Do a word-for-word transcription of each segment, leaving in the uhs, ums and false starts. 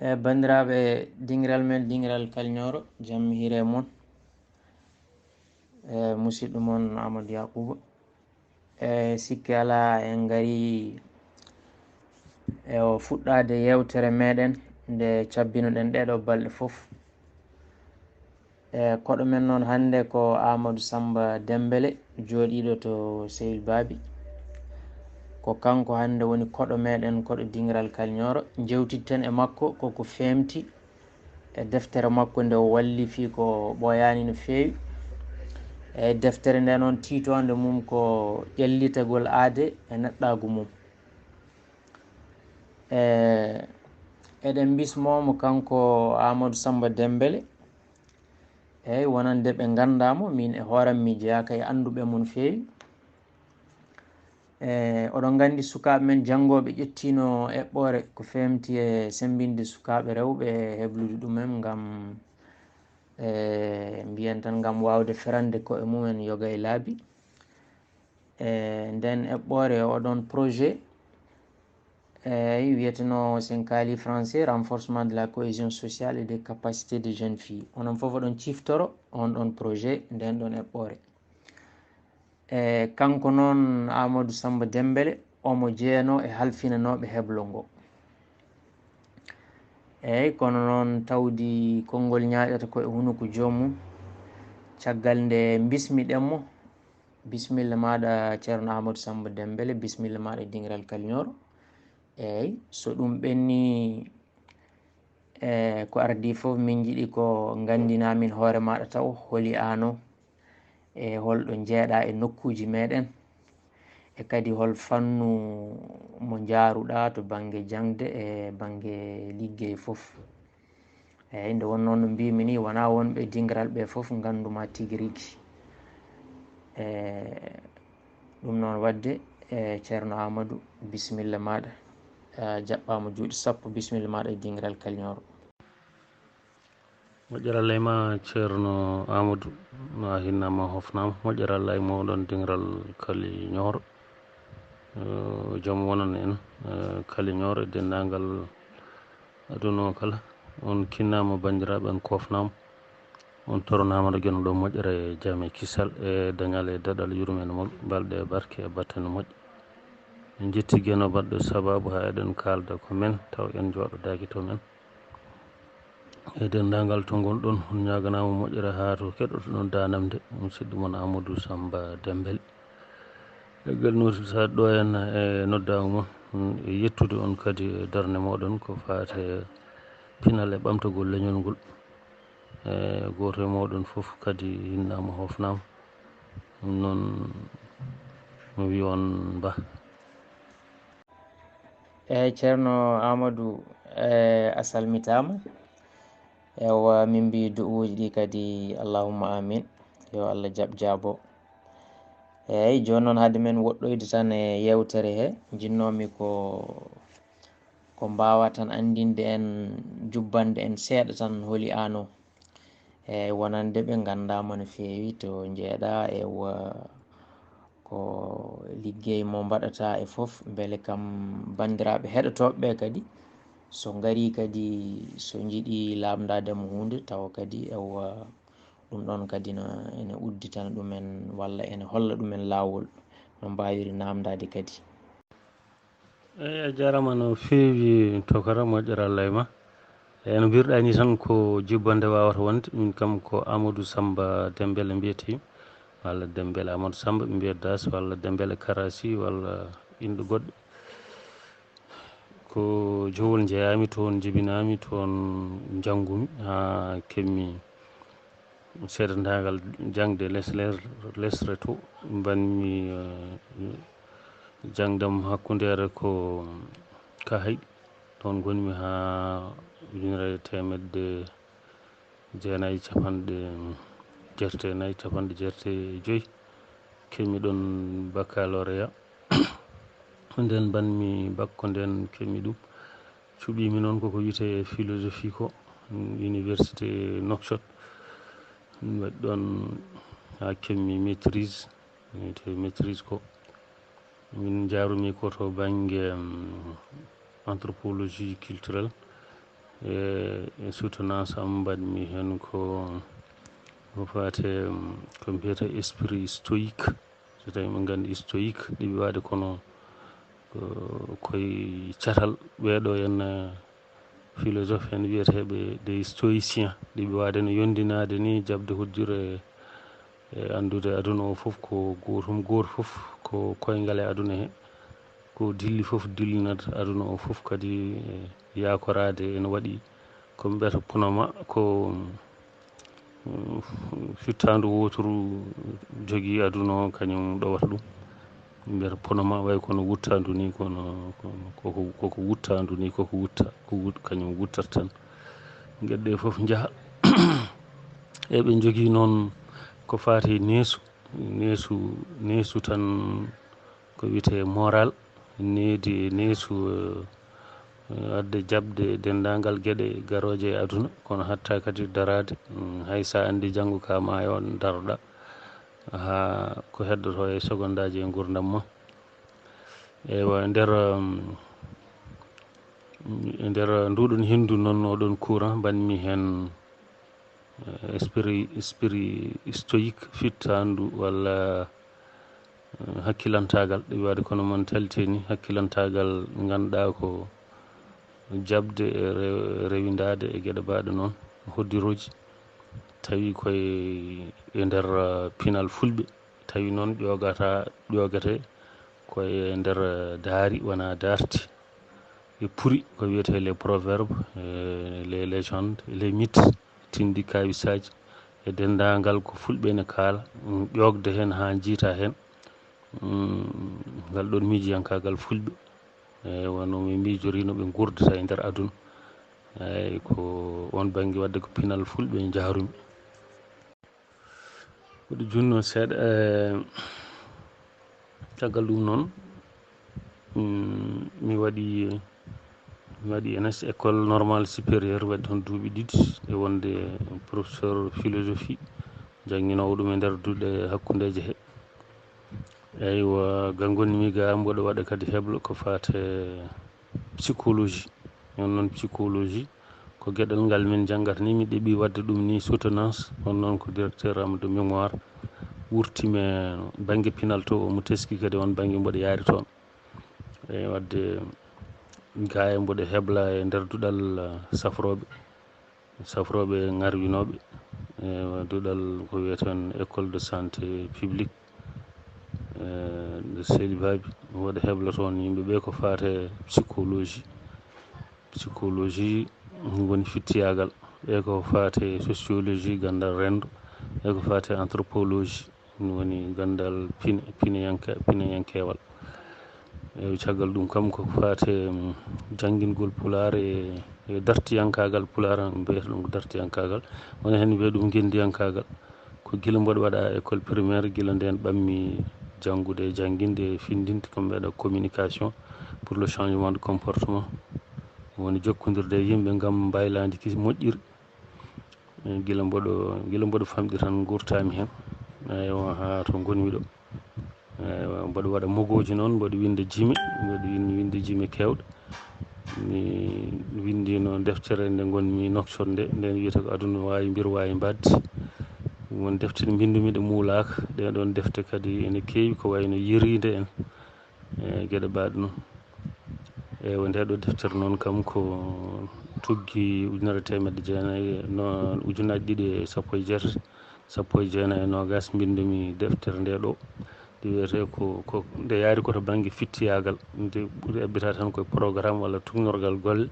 E banndiraaɓe dingiral men, dingiral Kalñooro, jam hiire mon. E musidɗo mon Amadou Yakuba. E sikke alaa, en ngari e o fuɗɗaade yeewtere meɗen nde cabbinoɗen ɗeɗo balɗe fof. E koɗo men noon hannde ko Amadou Samba Dembele, jooɗiiɗo to Sehil Baabi. Ko kanko hannde woni koɗo meɗen, koɗo dingiral Kalñooro. Njewtitten e makko koko feemti e deftere makko nde o wallifi, ko ɓooyaani no feewi. E deftere nde noon, tiitoonde mum ko Ƴellitagol aade e neɗɗaagu mum. E eɗen mbismoo mo kanko Amadou Samba Dembele. Eeyi, wonande ɓe nganndaa mo, miin e hooram mi jeyaaka e annduɓe mo no feewi. E oɗon nganndi, sukaaɓe men janngooɓe ƴettiino eɓɓoore ko feemti e semmbinde sukaaɓe rewɓe e heblude ɗumen ngam, e mbiyen tan, ngam waawde ferande koye mumen yoga e laabi. E nden eɓɓoore, oɗon projet, eeyi, wiyetenoo, so en kaalii français, renforcement de la cohésion sociale et des capacités des jeunes filles. Onon fof oɗon ciftoro on ɗon projet, nden ɗon eɓɓoore. E kanko noon, Amadou Samba Dembele, omo jeenoo e halfinanooɓe heblo ngo. Eeyi, kono noon, tawdi konngol ñaaƴata ko e hunuko joomum. Caggal nde mbismiɗen mo, bisimilla maaɗa, Ceerno Amadou Samba Dembele, bisimilla maaɗa e dingiral Kalñooro. Eeyi, so ɗum ɓennii, e ko ardii fof, min njiɗi ko nganndinaa min hoore maaɗa taw, holi aano, e holɗo njeeɗaa e nokkuuji meɗen, e kadi hol fannu mo njaaruɗaa to bannge jaŋde e bannge liggey fof. Eeyi, nde wonnoo no mbiimi nii, wonaa wonɓe dingiral ɓe fof nganndu ma tigi rigi. E ɗum noon waɗde, e Ceerno Amadou, bisimilla maaɗa. A jaɓɓaama juuɗe sappo, bisimilla maaɗa e dingiral Kalñooro. Moƴƴere Allah e ma, Ceerno Amadou, a hinnaama, hofnaama. Moƴƴere Allah e mooɗon dingiral Kalñooro. Eh, jam wonan en, eh, Kalñooro e denndaangal aduna o kala. On kinnaama, banndiraaɓe, on koofnaama. On toronaama, ɗo geno ɗo moƴƴere, jam e kisal e dañal e daɗal, yurmeende mawɓe, balɗe e barke e battane moƴƴe. En njetti geno baɗɗo sabaabu haa eɗen kaalda ko men, taw en njooɗodaaki to men. E denndaangal to ngonɗon, on ñaaganaama moƴƴere haa to keɗotoɗon daanamde, musidɗo mon Amadou Samba Dembele. Eggal nooti saɗ ɗo en e noddaango mon, mm, e yettude on kadi e darnde mooɗon ko faati e pinal e ɓamtagol leñol ngol. E gooto e mooɗon fof kadi hinnaama, hofnaama. Ɗum noon, mi wiya on mbaa. Eeyi, Ceerno Amadou, e a salmitaama. Ewa, min mbii du'uuji ɗi kadi, allahumma amin. Yo Allah jaɓ jaabo. Eeyi, jooni noon, hade men woɗɗoyde tan e yeewtere he, njinnoomi ko, ko mbaawa tan anndinde en, jubbande en seeɗa tan, holi aano. Eeyi, wonande ɓe nganndaama no feewi to njeeɗaa, ewa, ko liggey mo mbaɗataa e fof, mbele kam banndiraaɓe heɗotooɓe ɓe kadi, so ngarii kadi, so njiɗii laamndaade mo huunde, tawa kadi, ewa, ɗum ɗoon kadi na ene udditana ɗumen walla ene holla ɗumen laawol no mbaawiri naamndaade kadi. Eeyi, a jaaraama no feewi, tokara, moƴƴere Allah e ma. Eeyi, no mbirɗaa nii tan, ko jubbannde waawata wonde. Min kam ko Amadou Samba Dembele mbiyetee, walla Dembele Amadou Samba ɓe mbiyata Das, walla Dembele Karasi, walla inɗe goɗɗe. Ko Jowol njeyaami, toon njibinaami, toon njanngumi haa keɓmi seedantaangal jaŋde les-, les-, lesre to. Mbaɗmi, eh, jaŋde am hakkundeere ko Kahay. Toon ngonmi haa ujunere e teemedde jeenayi capanɗe jeetati e nayi, capanɗe jeetati e joy. Keɓmi ɗoon baccalauréat. Nden mbaɗmi bac, ko nden keɓmi ɗum. Cuɓiimi noon koko wiyetee philosophie ko, université Nouakchott. Mi waɗi ɗoon haa keɓmi maîtrise, wiyetee maîtrise ko. Min njaarumi ko to bannge, em, anthropologie culturelle. E, e soutenance am mbaɗmi heen ko, ko faate, mm, ko mbiyata esprit stoïque. So tawi min nganndi stoïque, ɗiɓi waade kono ko, koye catal ɓeeɗo en, eh, philosophe en wiyeteeɓe des stoïciens, ɗiɓi waade no yondinaade ni jaɓde hoddire e anndude aduna o fof ko gootum, gooto fof ko koyngal e aduna he, ko dilli fof dillinat aduna o fof kadi, e yaakoraade ene waɗi ko mbiyata ponoma ko, mm, fittaandu wooturu jogii aduna o, kañum ɗowata ɗum. Mbiyata ponoma way kono wuttaandu ni, kono, kono koko, koko wuttaandu ni, koko wutta, ko wut-, kañum wuttat tan. Geɗe ɗe fof njaha. E ɓe njogii noon ko faati neesu, neesu, neesu tan ko wiyetee moral, needi e neesu, eh, wadde jaɓde denndaangal geɗe garooje e aduna, kono hatta kadi daraade, mm, hay so a anndi janngo ka maayo daroɗa, haa ko heddoto e sogondaaji e nguurndam ma. Eywa, e nder, um, e nder nduɗon henndu noon, oɗon courant, mbaɗmi heen, eh, esprit, esprit stoïque, fittaandu walla, eh, hakkilantaagal, ɗi waɗi kono mon taltini, hakkilantaagal ngannduɗaa ko jaɓde e re-, rewindaade e geɗe mbaɗe noon, hoddirooji, tawi koye e nder, eh, pinal fulɓe, tawi noon ƴoogata, ƴoogete koye nder, eh, daari, wona darti. E puri ko wiyetee les proverbes, eh, les légendes, les mythes, tinndi kawisaaji e denndaangal ko fulɓe ene kaala, mm, ƴoogde heen haa njiita heen, mm, ngal ɗoon miijiyankaagal fulɓe. E wano mi miijori no ɓe nguurdata e nder aduna. Eeyi, ko oon bannge wadde ko pinal fulɓe njahrumi. Ko ɗo junno seeɗa, eh, caggal ɗum noon, mm, mi waɗi, mi waɗi N S école normale supérieure, waɗi toon duuɓi ɗiɗi e wonde professeur philosophie, jannginoowo ɗum e nder duɗe hakkundeeje he. Eywa, ga ngonmi ga, mboɗo waɗa kadi heblo ko faate psychologie. On noon psychologie ko geɗal ngal min janngata ni, mi ɗeɓi waɗde ɗum ni soutenance. On noon ko directeur am de mémoire wurti me bannge pinal to, omo teski kadi on bannge mboɗo yaari toon. E waɗde ga e mboɗo hebla e nder duɗal, eh, safrooɓe, safrooɓe ŋarwinooɓe, e duɗal ko wiyeten école de santé publique, eh, de Selibabi. Mboɗo hebla toon yimɓe ɓe ko faate psychologie. Psychologie woni fittiyaagal. E ko faate sociologie, ganndal renndo. E ko faate anthropologie, ɗum woni ganndal pine, pineyanke-, pineyankeewal. E caggal ɗum kam ko faate, mm, janngingol pulaar e, e dartiyankaagal pulaar, mbiyata ɗum ko dartiyankaagal. Wona heen mbiya ɗum ngenndiyankaagal. Ko gila mboɗo waɗa école primaire, gila ndeen ɓammi janngude e jannginde e findinde, ko mbiyaɗa communication pour le changement de comportement. Woni jokkondirde e yimɓe ngam mbaylaandi kisi moƴƴiri. E gila mboɗo, gila mboɗo famɗi tan nguurtaami heen. Eywa, haa to ngonmi ɗo. Eywa, mboɗo waɗa mogooji noon, mboɗo winnda jime, mboɗo win-, winnda jime keewɗe. Mi winndino deftere nde ngonmi noktorde, nden wiyata ko Aduna waawi mbir waawi mbaɗde. Won defte ɗe mbinndumi ɗe muulaaka. Ɗee ɗoon defte kadi ene keewi, ko wayno Yeriinde en, e geɗe mbaɗe noon. Eywa, nde ɗo deftere noon kam ko tuggi ujunere teemedde jeenayi, no, ujunnaaji ɗiɗi e sappo e jeetati, sappo e jeenayi e noogaas mbinndumi deftere nde ɗo. Nde wiyetee ko, ko, nde yaari ko to bannge fittiyaagal. Nde ɓuri ebbitaade tan koye programme walla tuugnorgal golle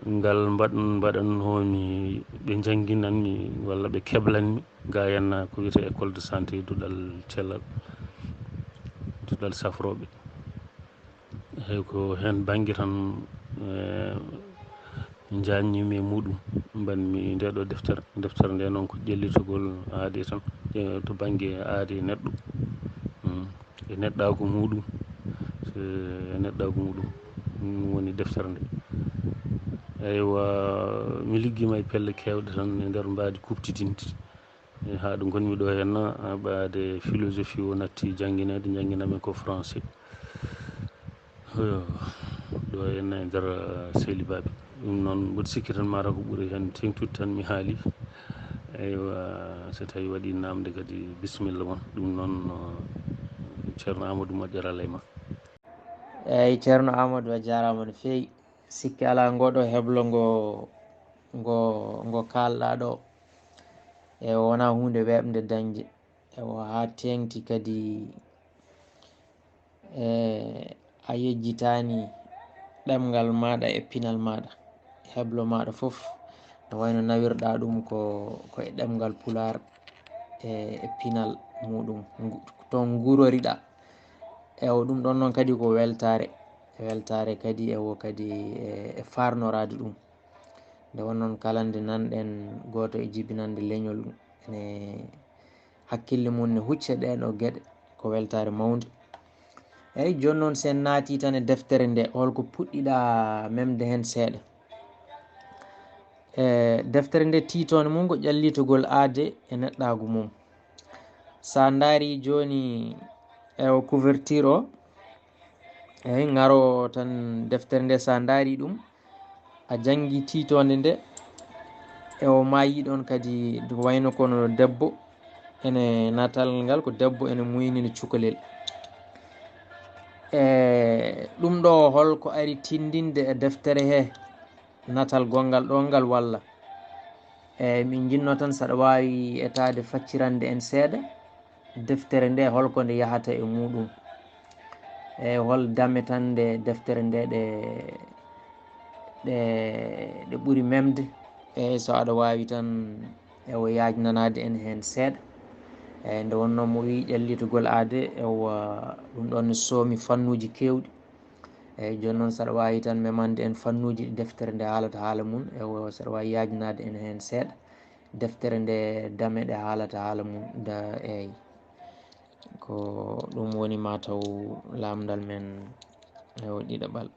ngal mbaɗ-, mbaɗannoomi, ɓe njannginanmi walla ɓe keblanmi ga yenna ko wiyetee école de santé, duɗal cellal, duɗal safrooɓe. Eyi, ko heen bannge tan, eh, njaajnimi e muɗum, mbaɗmi nde ɗo deftere. Deftere nde noon ko ƴellitagol aadi tan, eh, to bannge aadi neɗɗo, mm, e neɗɗaagu muɗum, e neɗɗaagu muɗum, ɗum woni deftere nde. Eywa, mi liggiima e pelle keewɗe tan e nder mbaadi kuuɓtidinɗi. E haa ɗo ngonmi ɗo heen, a, ɓaade philosophie o natti janngineede, njannginami ko français. Eywa. Ɗo en e nder, eh, sehilibaaɓe. Ɗum noon, mboɗo sikki tan mataw ko ɓuri heen teeŋtude tan mi haali. Eywa, so tawi waɗi namde kadi, bisimilla mon. Ɗum noon, eh, Ceerno Amadou, moƴƴere Allah e ma. Eyyi, Ceerno Amadou, a jaaraama no feewi. Sikki alaa, ngoɗo heblo ngo, ngo, ngo kaalɗaa ɗo, e wonaa huunde weeɓnde dañde. Ewa, haa teeŋti kadi, e, a yejjitaani ɗemngal maaɗa e pinal maaɗa, heblo maaɗa fof, no wayno nawirɗaa ɗum ko, ko e ɗemngal Pulaar e, e pinal muɗum, ngu-, to nguuroriɗaa. Ewa, ɗum ɗon noon kadi ko weltaare, weltaare kadi, ewa, kadi e, e faarnoraade ɗum. Nde won noon kala nde nanɗen gooto e jibinannde leñol ene hakkille mum ne hucca ɗeen o geɗe, ko weltaare mawnde. Eyyi, jooni noon, so en naati tan e deftere nde, holko puɗɗiɗaa memde heen seeɗa? E deftere nde, tiitoonde mum ko ƴallitogol aade e neɗɗaagu mum. So a ndaari jooni e o couverture o, eyyi, ngaro tan deftere nde, so a ndaari ɗum, a janngi tiitoonde nde, e o maayi ɗon kadi, ko wayno kono debbo ene natal ngal, ko debbo ene muynina cukalel. E ɗum ɗo, holko ari tindinde e deftere he natal gonngal ɗo ngal walla? E min jinnoo tan saɗa waawi etaade faccirande en seeɗa. Deftere nde, holko nde yahata e muɗum? E hol dame tan nde deftere nde ɗe, ɗe, ɗe ɓuri memde? E so aɗa waawi tan, ewa, yaajnanaade en heen seeɗa. E nde wonnoo mo wii ƴellitugol aade, ewa, ɗum ɗoon ne soomi fannuuji keewɗi. Eyyi, jooni noon, saɗa waawi tan memande en fannuuji ɗi deftere nde haalata haala mum, ewa, saɗa waawi yaajnaade en heen seeɗa. Deftere nde dame ɗe haalata haala mum, da, eyyi. Ko ɗum woni mataw laamndal men, ewa, ɗiɗaɓal.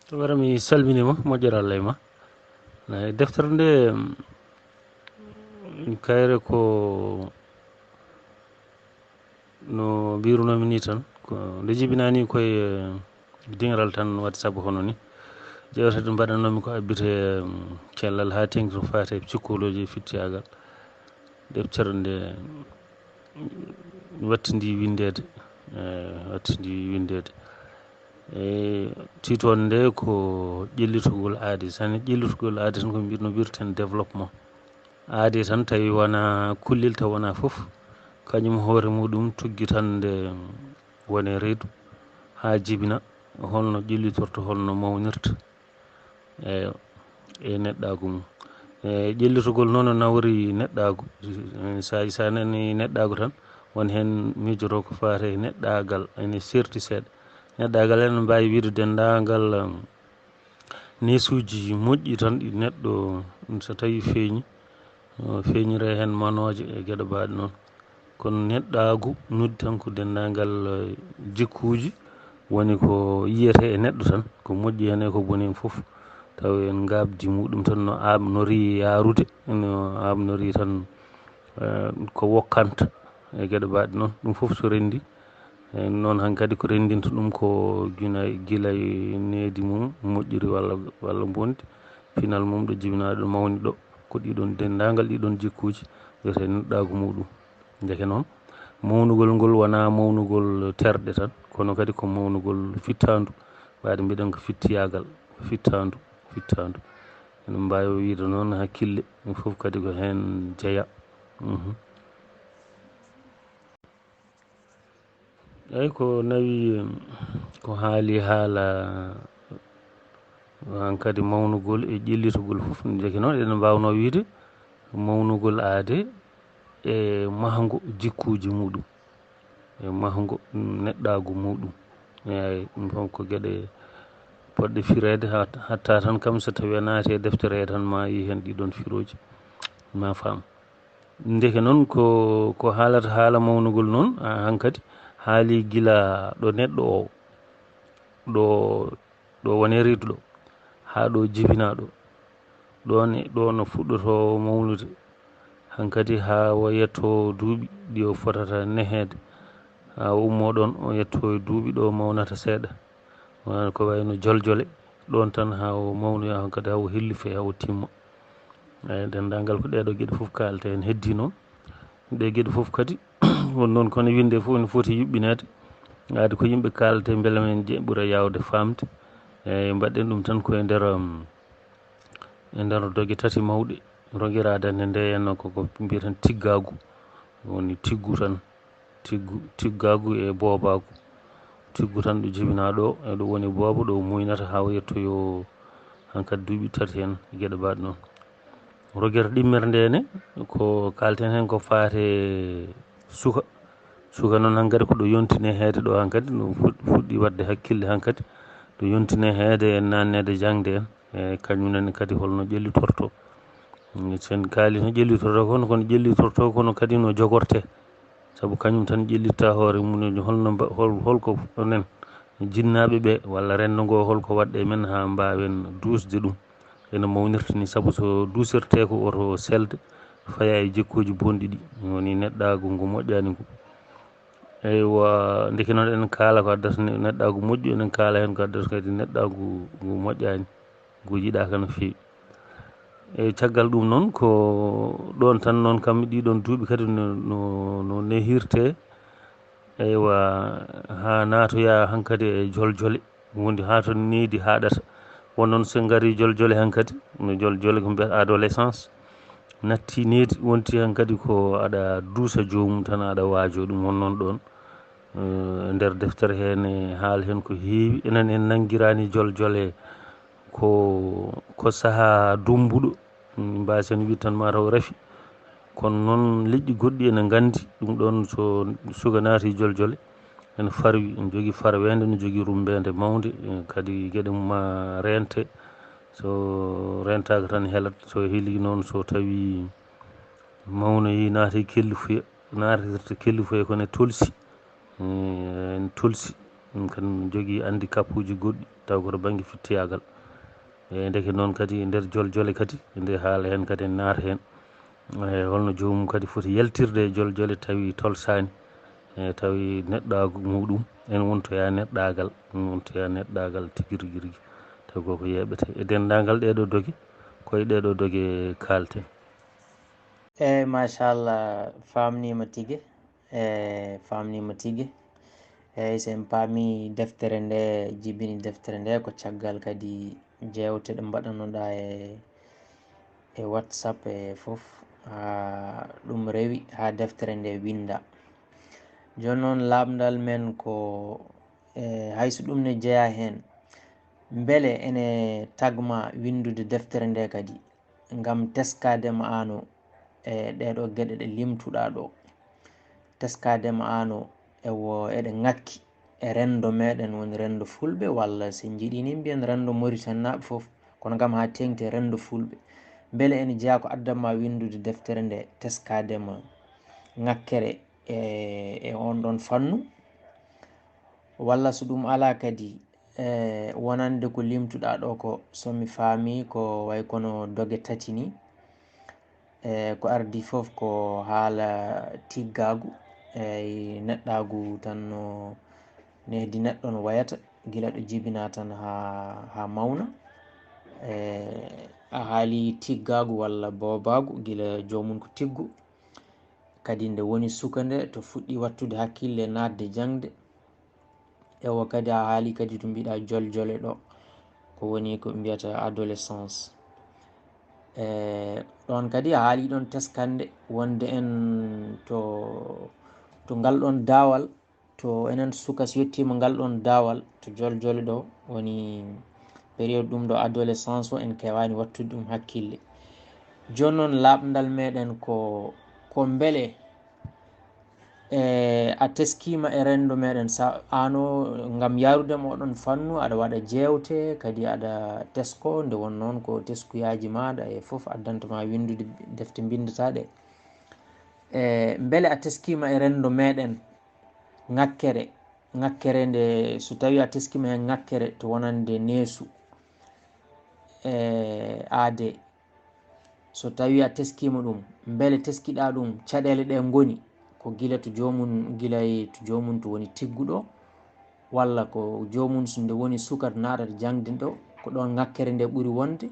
To wara mi salminiima, moƴƴere Allah e ma. Eyyi, deftere nde, mm, kayre ko no mbirunoomi ni tan, ko nde jibinaa ni koye, eh, diŋral tan WhatsApp hono ni. Jewte ɗe mbaɗanoomi ko abbite, mm, cellal haa teeŋti ko faati e psychologie e fittiyagal. Deftere nde, mm, wattindi winndeede, eh, wattindi winndeede. E tiitoonde nde ko ƴellitogol aade. So ne ƴellitogol aade tan ko mbir-, no mbirten développement. Aade tan tawi wonaa kullel, taw wonaa fof, kañum hoore muɗum tuggi tan nde wone reedu haa jibina holno ƴellitorto, holno mawnirta e, e neɗɗaagu mum. E ƴellitogol noon no nawori neɗɗaagu. Sa, sa nani neɗɗaagu tan, won heen miijoto ko faati e neɗɗaagal, ene serti seeɗa. Neɗɗaagal ene mbaawi wiyde denndaangal, um, neesuuji moƴƴi tan ɗi neɗɗo, so tawi feeñi, o feeñira heen manooje e geɗe mbaɗe noon. Kono neɗɗaagu noddi tan ko denndaangal, eh, jikkuuji, woni ko yiyetee e neɗɗo tan, ko moƴƴi heen e ko boni heen fof. Taw en ngaabdi muɗum tan no aaɓnori yaarude, no aaɓnori tan, eh, ko wokkanta e geɗe mbaɗe noon. Ɗum fof so renndi, e noon hankadi ko renndinta ɗum ko gina, gila e needi mum moƴƴiri walla, walla mbondi, pinal mum ɗo jibinaaɗo mawni ɗo, ko ɗiɗon denndaangal ɗiɗon jikkuuji wiyetee neɗɗaagu muɗum. Ndeke noon, mawnugol ngol wonaa mawnugol terɗe tan, kono kadi ko mawnugol fittaandu, mbaɗi mbiɗen ko fittiyaagal, fittaandu, fittaandu. Ene mbaawi wiyde noon hakkille, ɗum fof kadi ko heen jeyaa. Mhm. Eyi, ko nawi, ko haali haala hankadi mawnugol e ƴellitogol fof, ndeke noon eɗen mbaawnoo wiyde mawnugol aade e mahngo jikkuuji muɗum, e mahngo neɗɗaagu muɗum. Eyi, ɗum fof ko geɗe potɗe fireede, hat-, hatta tan kam so tawii a naati e deftere he tan ma yii heen ɗiɗon firooji, ma faam. Ndeke noon ko, ko haalata haala mawnugol noon, a, hankadi haali gila ɗo neɗɗo o, ɗo, ɗo woni reeduɗo, haa ɗo jibinaa ɗo. Ɗo ne, ɗo no fuɗɗotoo mawnude, hankadi haa o yettoo duuɓi ɗi o fotata neheede, haa o ummoo ɗoon, o yettoo e duuɓi ɗo mawnata seeɗa. Wano ko wayno joljole, ɗon tan haa o mawnoya, hankadi haa o hellife, haa o timma. Eyi, denndaangal ko ɗeeɗo geɗe fof kaalata heen. Heddi noon, ɗe geɗe fof kadi, won noon kono winnde fof ene foti yuɓɓineede. Aadi ko yimɓe kaalata, mbele men je-, ɓura yaawde faamde. Eyi, mbaɗɗen ɗum tan ko e nder, um, e nder doge tati mawɗe. Rogiraaɗo nde nde henna ko, ko mbiyeten tiggaagu. Woni tiggu tan, tiggu, tiggaagu e boobaagu. Tiggu tan ɗo jibinaa ɗo, e ɗo woni boobo ɗo muynata haa o yettoyo hankadi duuɓi tati heen, e geɗe mbaɗe noon. Rogere ɗimmere nde ne, ko kaalten heen ko faate suka. Suka noon hankadi ko ɗo yontine heede ɗo hankadi, no fuɗ-, fuɗɗi waɗde hakkille hankadi, ɗo yontine heede e naanneede jaŋde en, e kañum nani kadi holno ƴellitorto. Sen kaali no ƴellitorto kono, kono ƴellitorto kono kadi no jogorte. Sabu kañum tan ƴellitta hoore mum, holno mba-, hol-, holko onon jinnaaɓe ɓe walla renndo ngo, holko waɗde e men haa mbaawen duusde ɗum? Ene mawnirta ni, sabu so duusirte ko oto selde, faya e jikkuuji bonɗi ɗi, woni neɗɗaagu ngu moƴƴaani ngu. Eywa, ndeke noon eɗen kaala ko addata ne-, neɗɗaagu moƴƴu, eɗen kaala heen ko addata kadi neɗɗaagu ngu moƴƴaani, ngu yiɗaaka no feewi. E caggal ɗum noon, ko ɗoon tan noon kam ɗiɗon duuɓi kadi no, no, no nehirte, eywa, haa naatoya hankadi e joljole, wonde haa to needi haaɗata. Won noon so ngari joljole hankadi, no joljole ko mbiyata adolescence, natti needi, wonti hankadi ko aɗa duusa joomum tan, aɗa waajo ɗum. Won noon ɗoon, eh, e nder deftere heen, e haala heen ko heewi. Enen en nanngiraani joljole ko, ko sahaa dummbuɗo, mbaasen wiide tan mataw rafi. Kono noon leƴƴi goɗɗi ene nganndi ɗum ɗoon, so suka naati joljole, ene farwi, ene jogii farweende, ene jogii rummbeende mawnde, eh, kadi geɗe mum ma reente. So reentaaka tan helat, so heli noon, so tawi mawnoyi naati kellifuya, naatirta kellifuya kono e tolsi. Eh, en tolsi, ɗum kadi ne jogii handicap uji goɗɗi, taw ko to bannge fittiyaagal. E ndeke noon kadi e nder joljole kadi, nde haala heen kadi en naata heen. E holno joomum kadi foti yaltirde e joljole tawi tolsaani, e tawi neɗɗaagu muɗum, en wontoya neɗɗaagal, en wontoya neɗɗaagal tigi rigi rigi, tawi ko ko yeeɓete. E denndaangal ɗeeɗo doge, ko e ɗeeɗo doge kaalten. Eyi, machallah, faamniima tigi. E faamniima tigi. Eyi, so en paami deftere nde, jibini deftere nde, ko caggal kadi jeewte ɗe mbaɗanoɗaa e, e WhatsApp e fof, haa ɗum rewi, haa deftere nde winnda. Jooni noon, laaɓndal men ko, e, hay so ɗum ne jeyaa heen, mbele ene tagma winndude deftere nde kadi? Ngam teskaade ma ano e ɗeeɗo geɗe ɗe limtuɗaa ɗo. Teskaade ma ano e wo eɗe ŋakki e renndo meɗen, woni renndo Fulɓe, walla so en njiɗi ni mbiyen renndo Mauritanienaaɓe fof, kono ngam haa teeŋti e renndo Fulɓe. Mbele ene jeyaa ko addan ma winndude deftere nde, teskaade ma ŋakkere e, e oon ɗoon fannu? Walla so ɗum alaa kadi, e, wonande ko limtuɗaa ɗo ko, so mi faami, ko way kono doge tati ni. E, ko ardii fof ko haala tiggaagu, e, neɗɗaagu tan no nehdi neɗɗo no wayata, gila ɗo jibinaa tan haa, haa mawna. E, a haali tiggaagu walla boobaagu, gila joomum ko tiggu. Kadi nde woni suka nde, to fuɗɗi wattude hakkille, naatde jaŋde. Ewa, kadi a haali kadi to mbiɗa joljole ɗo, ko woni ko mbiyata adolescence. E, ɗon kadi a haali ɗon teskande wonde en to, to ngal ɗon daawal, to enen suka so yettiima ngal ɗon daawal, to joljole ɗo woni période ɗum ɗo adolescence o, en kewaani wattude ɗum hakkille. Jooni noon laaɓndal meɗen ko, ko mbele, e, a teskiima e renndo meɗen, sa, ano ngam yaarude mo oɗon fannu, aɗa waɗa jeewte, kadi aɗa tesko, nde won noon ko teskuyaaji maaɗa e fof addanta ma winndude defte mbinndataa ɗe. E, mbele a teskiima e renndo meɗen ŋakkere, ŋakkere nde, so tawii a teskiima heen ŋakkere to wonande neesu, e, aade, so tawii a teskiima ɗum, mbele teskiɗaa ɗum, caɗeele ɗe ngoni ko gila to joomum, gila e to joomum to woni tigguɗo, walla ko joomum so nde woni suka to naatata jangde ɗo, ko ɗon ŋakkere nde ɓuri wonde,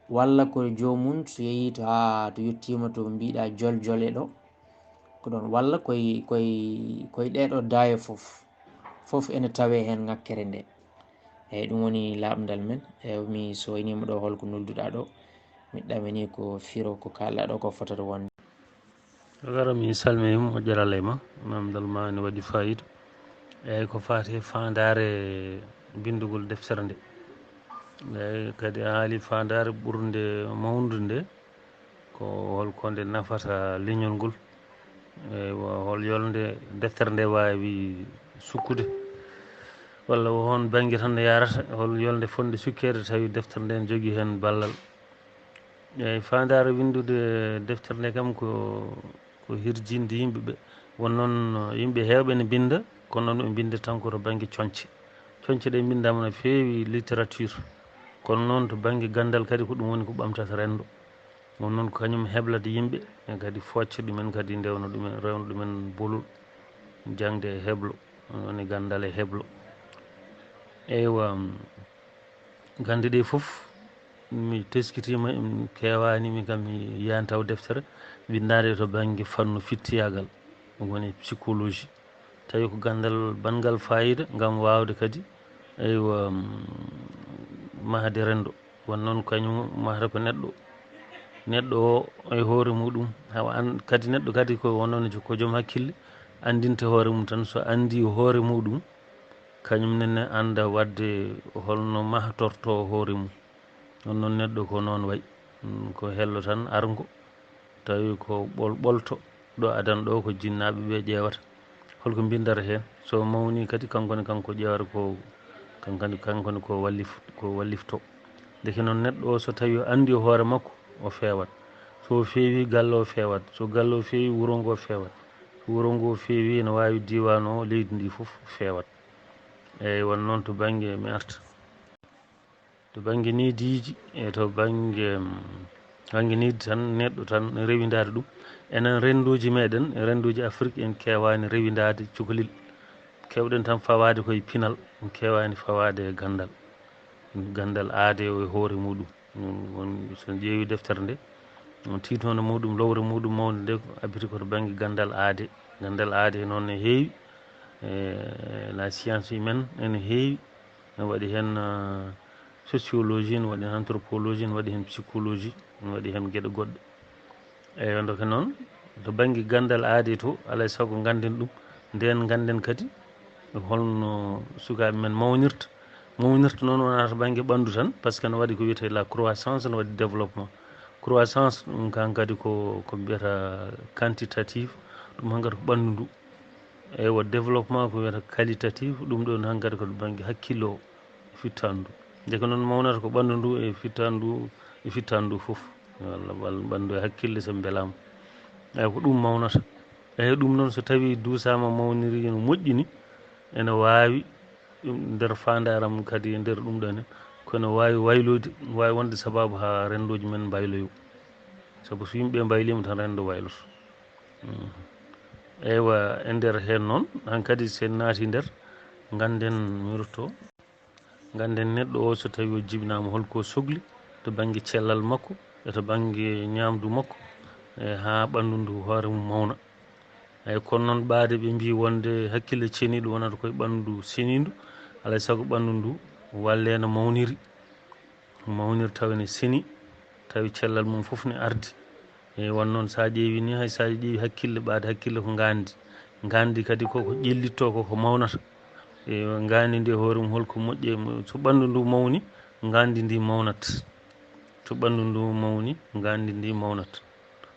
walla ko joomum so yehii to haa to yettiima to mbiɗa joljole ɗo, ko ɗon, walla koye koye koye ɗeeɗo daayo fof, fof ene tawee heen ŋakkere nde. Eeyi, ɗum woni laaɓndal men. Eeyi, mi so wayniima ɗo holko nodduɗaa ɗo, mi ɗamini ko firo ko kaalɗaa ɗo ko fotata wonde. Gara mi salmi moƴƴere Allah e ma, namdal ma ne waɗi fayida. Eeyi, ko faati e faandaare binndugol deftere nde. Eeyi, kadi a haali faandaare ɓurnde mawnude nde, ko holko nde nafata leñol ngol. Eeyi, hol yolnde deftere nde waawi sukkude, walla ko hon bannge tan nde yahrata, hol yolnde fotnde sukkeede tawi deftere nde ne jogii heen ballal. Eeyi, faandaare winndude deftere nde kam ko, ko hirjinde yimɓe ɓe. Won noon yimɓe heewɓe ne mbinnda, kono noon ɓe mbinnda tan ko to bannge coñce. Coñce ɗe mbinndaama no feewi littérature, kono noon to bannge ganndal kadi ko ɗum woni ko ɓamtata renndo. Won noon ko kañum heblata yimɓe, e kadi foocca ɗumen kadi ndewna ɗumen, rewna ɗumen bolol, jaŋde e heblo, woni ganndal e heblo. Eywa, gannde ɗe fof mi teskitiima, keewaani mi kam mi yiyaani taw deftere winndaande to bannge fannu fittiyaagal, ɗum woni psychologie. Tawi ko ganndal banngal faayiida ngam waawde kadi, eywa, mahde renndo. Won noon kañum mahata ko neɗɗo, neɗɗo o e hoore muɗum, hawa an kadi neɗɗo kadi ko won noon ko joom hakkille, anndinta hoore mum tan, so anndi hoore muɗum, kañum nene annda waɗde holno mahtorto hoore mum. Won noon neɗɗo ko noon wayi, ko hello tan arngo, tawi ko ɓol ɓolto. Ɗo adan ɗo ko jinnaaɓe ɓe ƴeewata holko mbindata heen. So mawni kadi kanko ne kanko ƴeewata ko kankani kanko ne ko wallif ko wallifto. Ndeke noon neɗɗo o so tawi o anndi hoore makko o feewat, so feewi galle o feewat, so galle o feewi wuro ngo feewat, so wuro ngo feewi ene waawi diiwaan o leydi ndi fof feewat. Eeyi won noon to bannge mi arta. To bannge niidiiji e to bannge bannge niidi tan neɗɗo tan rewindaade ɗum. Enen renndooji meɗen e renndooji Afrik en keewaani rewindaade cukalel. Keewɗen tan fawaade koye pinal, en keewaani fawaade e ganndal. Ganndal aade o e hoore muɗum. Won so en ƴeewi deftere nde, on tiitoonde muɗum lowre muɗum mawnde nde ko abiti ko to bannge ganndal aade. Ganndal aade noon ne heewi, e la science humaine ene heewi. Ne waɗi heen sociologie, ne waɗi heen anthropologie, ne waɗi heen psychologie, ne waɗi heen geɗe goɗɗe. Eeyo ndoke noon to bannge ganndal aade to alaa e sago ngannden ɗum. Ndeen ngannden kadi holno sukaaɓe men mawnirta. Mawnirta noon wonaa to bannge ɓanndu tan, par ce que ne waɗi ko wiyetee la croissance, ne waɗi développement. Croissance ɗum kan kadi ko ko mbiyata quantitative, ɗum hankadi ko ɓanndu ndu. Eywa développement ko wiyata qualitatif, ɗum ɗon hankadi ko to bannge hakkille o e fittandu. Ndeke noon mawnata ko ɓanndu ndu e fittandu e fittandu fof, walla ɓanndu e hakkille so mbelaama. Eyi ko ɗum mawnata. Eyi ɗum noon so tawi duusaama mawniri no moƴƴini, ene waawi nder faandaram kadi e nder ɗum ɗon kono waawi wayloyde, waawi wonde sababu haa renndooji men mbayloyo. Sabu so yimɓe mbayliima tan renndo wayloto. Eywa e nder heen noon hankadi so en naati nder ngannden mirto ngannden neɗɗo o so tawi o jibinaama holko sogli to bannge cellal makko e to bannge ñaamdu makko, e haa ɓanndu ndu hoore mum mawna. Eyi kono noon ɓaade ɓe mbii wonde hakkille ceniiɗo wonata koye ɓanndu seniindu, alaa e sago ɓanndu ndu wallee no mawniri. Mawnir tawi ne seni tawi cellal mum fof ne ardi. E won noon so a ƴeewi ni hay so a ƴeewi hakkille ɓaade hakkille ko ngaandi. Ngaandi kadi koko ƴellitto koko mawnata. E ngaandi ndi e hoore mum holko moƴƴi e so ɓanndu ndu mawni ngaandi ndi mawnat. So ɓanndu ndu mawni ngaandi ndi mawnat.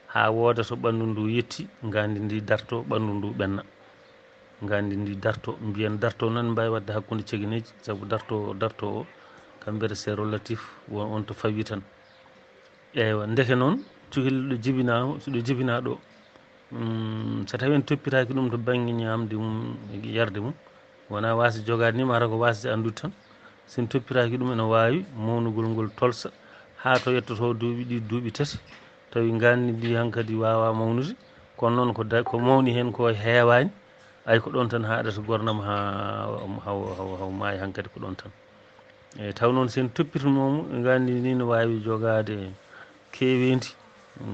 Haa wooda so ɓanndu ndu yetti ngaandi ndi darto ɓanndu ndu ɓenna. Ngaandi ndi darto mbiyen darto noon mbaawi waɗde hakkunde cegeneeji sabu darto darto o kam mbiyata c'est relatif won on to fawi tan. Eywa ndeke noon cukalel ɗo jibinaa so ɗo jibinaa ɗo so tawi en toppitaaki ɗum to bannge ñaamde mum e yarde mum wonaa waasde jogaade ni mataw ko waasde anndude tan. So en toppitaaki ɗum ene waawi mawnugol ngol tolsa haa to yettoto duuɓi ɗiɗi duuɓi tati tawi ngaandi ndi hankadi waawaa mawnude. Kono noon ko mawni heen ko heewaani. Ay ko ɗon tan haɗata gornam ha haw haw haw maayi hankadi ko ɗon tan. E taw noon sen toppitinomo, gandi ndi no wawi jogade kewendi,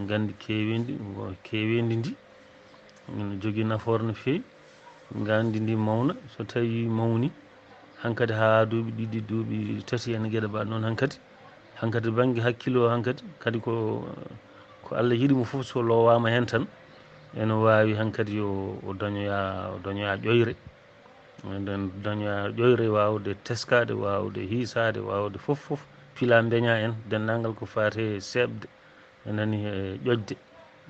gandi kewendi, kewendi ndi no jogui nafoore no fewi. Gandi ndi mawna, so tawi mawni hankadi ha duuɓi ɗiɗi, duuɓi tati, ene geɗe mbaɗ noon hankadi. Hankadi banggue hakkille o hankadi kadi ko ko Allah yiɗi mo fof, so lowama hen tan ene wawi hankadi yo o dañoya, o dañoya ƴoyre. Nden dañoya ƴoyre wawde teskade, wawde hiisade, wawde fof fof. Pila beña en, dendagal ko fate seeɓde, e nani e ƴoƴde,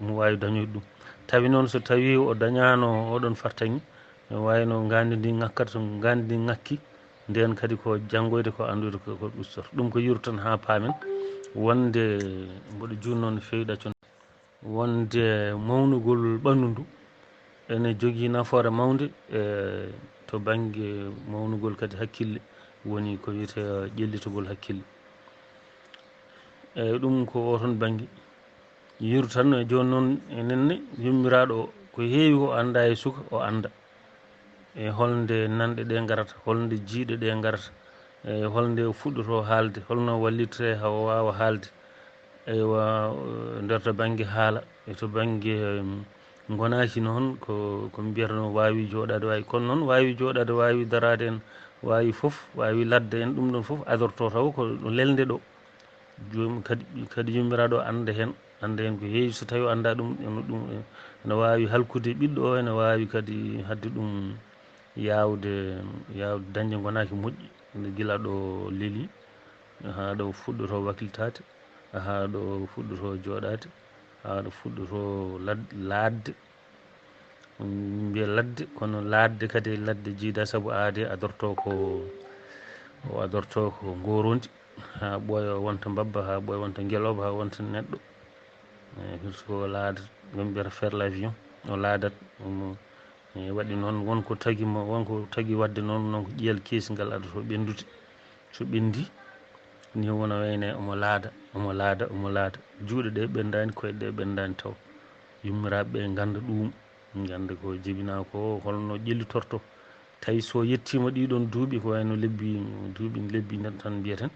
mo wawi dañoyde ɗum. Tawi noon so tawi o dañano oɗon fartaŋŋe, ne wayno gandi ndi ŋakkata, so gandi ndi ŋakki, nden kadi ko janngoyde ko anndude ko, ko ɗustata. Ɗum ko yiru tan ha paamen wonde mboɗo juutnoo no fewi ɗaccon. Wonde mawnugol ɓanndu ndu ene jogii nafoore mawnde e to bannge mawnugol kadi hakkille, woni ko wiyetee ƴellitagol hakkille. Eeyi, ɗum ko oo toon bannge. Yiru tan, jooni noon enen ne, yummiraaɗo o, ko heewi ko anndaa e suka, o annda. E holnde nanɗe ɗe ngarata, holnde jiyɗe ɗe ngarata, e holnde o fuɗɗotoo haalde, holno wallittoree haa o waawa haalde. Eywa, nder to bannge haala, e to bannge, em, ngonaaki noon, ko, ko mbiyata noon waawi jooɗaade, waawi. Kono noon waawi jooɗaade, waawi daraade en, waawi fof, waawi ladde en, ɗum ɗoon fof adortoo taw ko lelnde ɗo. Joom kadi, kadi yummiraaɗo annda heen, annda heen ko heewi. So tawii o anndaa ɗum, ene ɗum, ene waawi halkude ɓiɗɗo o, ene waawi kadi haɗde ɗum yaawde, yaawde dañde ngonaaki moƴƴi, gila ɗo leli, haa ɗo fuɗɗotoo waklitaade, haa ɗo fuɗɗotoo jooɗaade, haa ɗo fuɗɗotoo lad-, laadde. Min mbiya ladde, kono laadde kadi e ladde jiida, sabu aade adortoo ko, o adortoo ko ngoorondi, haa ɓooya wonta mbabba, haa ɓooya wonta ngelooba, haa wonta neɗɗo. E, hirsi ko o laadat, ɓe mbiyata faire l'avion, o laadat, omo, e, waɗi noon, won ko tagi mo, won ko tagi waɗde noon, noon ko ƴiyal keesi ngal adotoo ɓenndude. So ɓenndi, ni wona wayne omo laada, omo laada, omo laada. Juuɗe ɗe ɓenndaani, koyɗe ɗe ɓenndaani taw. Yummiraaɓe ɓe ngannda ɗum, ngannda ko jibinaa ko, holno ƴellitorto. Tawi so yettiima ɗii ɗoon duuɓi, ko wayno lebbi, duuɓi, lebbi tan mbiyaten,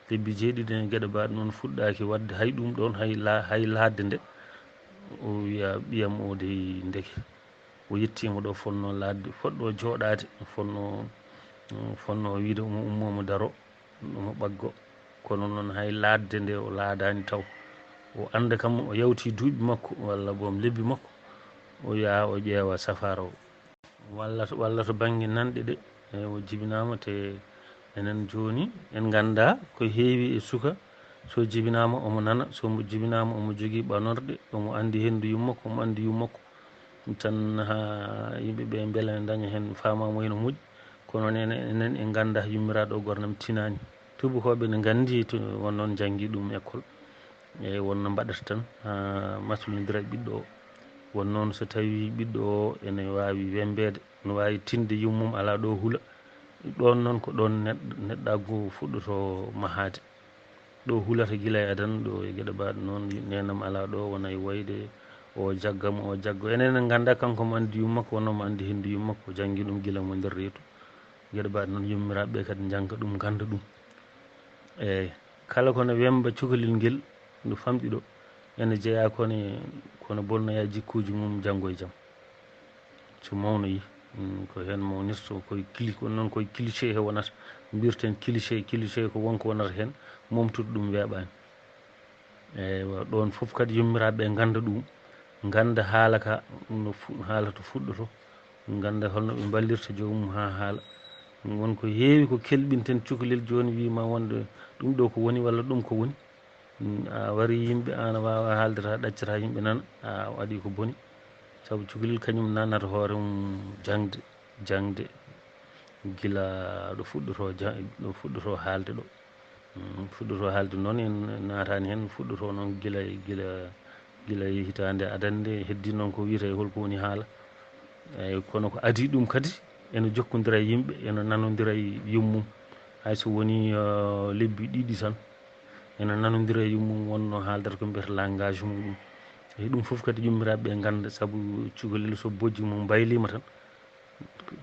lebbi jeeɗiɗi en geɗe mbaɗ noon fuɗɗaaki waɗde hay ɗum ɗoon, hay la-, hay laadde nde. O wiya ɓiyam o dey ndeke. O yettiima ɗo fotnoo laadde, fotɗo jooɗaade, fotnoo, fotnoo wiyde omo ummoo omo daroo, omo ɓaggoo. Kono noon hay laadde nde o laadaani taw. O annda kam o yawtii duuɓi makko walla boom lebbi makko, o yaha o ƴeewa safaara o. Walla to, walla to bannge nanɗe ɗe, e o jibinaama te enen jooni en nganndaa ko heewi e suka. So jibinaama omo nana, so mo jibinaama omo jogii ɓanorɗe, omo anndi henndu yummakko, omo anndi yummakko. Tan haa yimɓe ɓe mbela ne daña heen faamaamu heen moƴƴi. Kono noon enen, enen en nganndaa yummiraaɗo o gornam tinaani. Tuubakooɓe ne nganndi to won noon njanngi ɗum école. Eeyi, won no mbaɗata tan haa maslondira e ɓiɗɗo o. Won noon so tawii ɓiɗɗo o ene waawi wembeede, no waawi tinde yummum alaa ɗo hula. Ɗoon noon ko ɗoon neɗ-, neɗɗaagu fuɗɗotoo mahaade. Ɗo hulata gila e adan, ɗo e geɗe mbaɗ noon, neenam alaa ɗo, wona e woyde, o jagga mo, o jagga. Enen en nganndaa kanko mo anndi yummakko, wonno mo anndi henndu yummakko, janngi ɗum gila mo nder reedu. Geɗe mbaɗ noon, yummiraaɓe ɓe kadi njannga ɗum, ngannda ɗum. Eeyi, kala ko no wemba cukalel ngel, no famɗi ɗo, ene jeyaa kono e, kono bonnoya jikkuuji mum janngo e jam. So mawnoyi, mm, ko heen mawnirto, koye cli-, ko noon koye cliché he wonata. Mbirten cliché, cliché ko won ko wonata heen, momtude ɗum weeɓaani. Eywa, ɗoon fof kadi yummiraaɓe ɓe ngannda ɗum, ngannda haala ka, no fu-, haala to fuɗɗoto, ngannda holno ɓe mballirta joomum haa haala. Won ko heewi ko kelɓinten cukalel jooni, wii ma wonde ɗum ɗo ko woni walla ɗum ko woni. Mm, a wari yimɓe, aan a waawa haalde, a ɗaccata yimɓe nana, a waɗi ko boni. Sabu cukalel kañum nanata hoore mum jaŋde, jaŋde gila ɗo fuɗɗotoo ja-, ɗo fuɗɗotoo haalde ɗo. Mm, fuɗɗotoo haalde noon, en naataani heen, fuɗɗotoo noon gila, gila, gila e hitaande adannde, heddii noon ko wiyetee hol ko woni haala. Eeyi, kono ko adii ɗum kadi, ene jokkondira e yimɓe, ene nanondira e yummum. Hay so wonii, eh, lebbi ɗiɗi tan, ene nanondira e yummum, wonno haaldata ko mbiyata langage muɗum. E ɗum fof kadi yummiraaɓe ɓe ngannda, sabu cukalel so bojji mum mbayliima tan,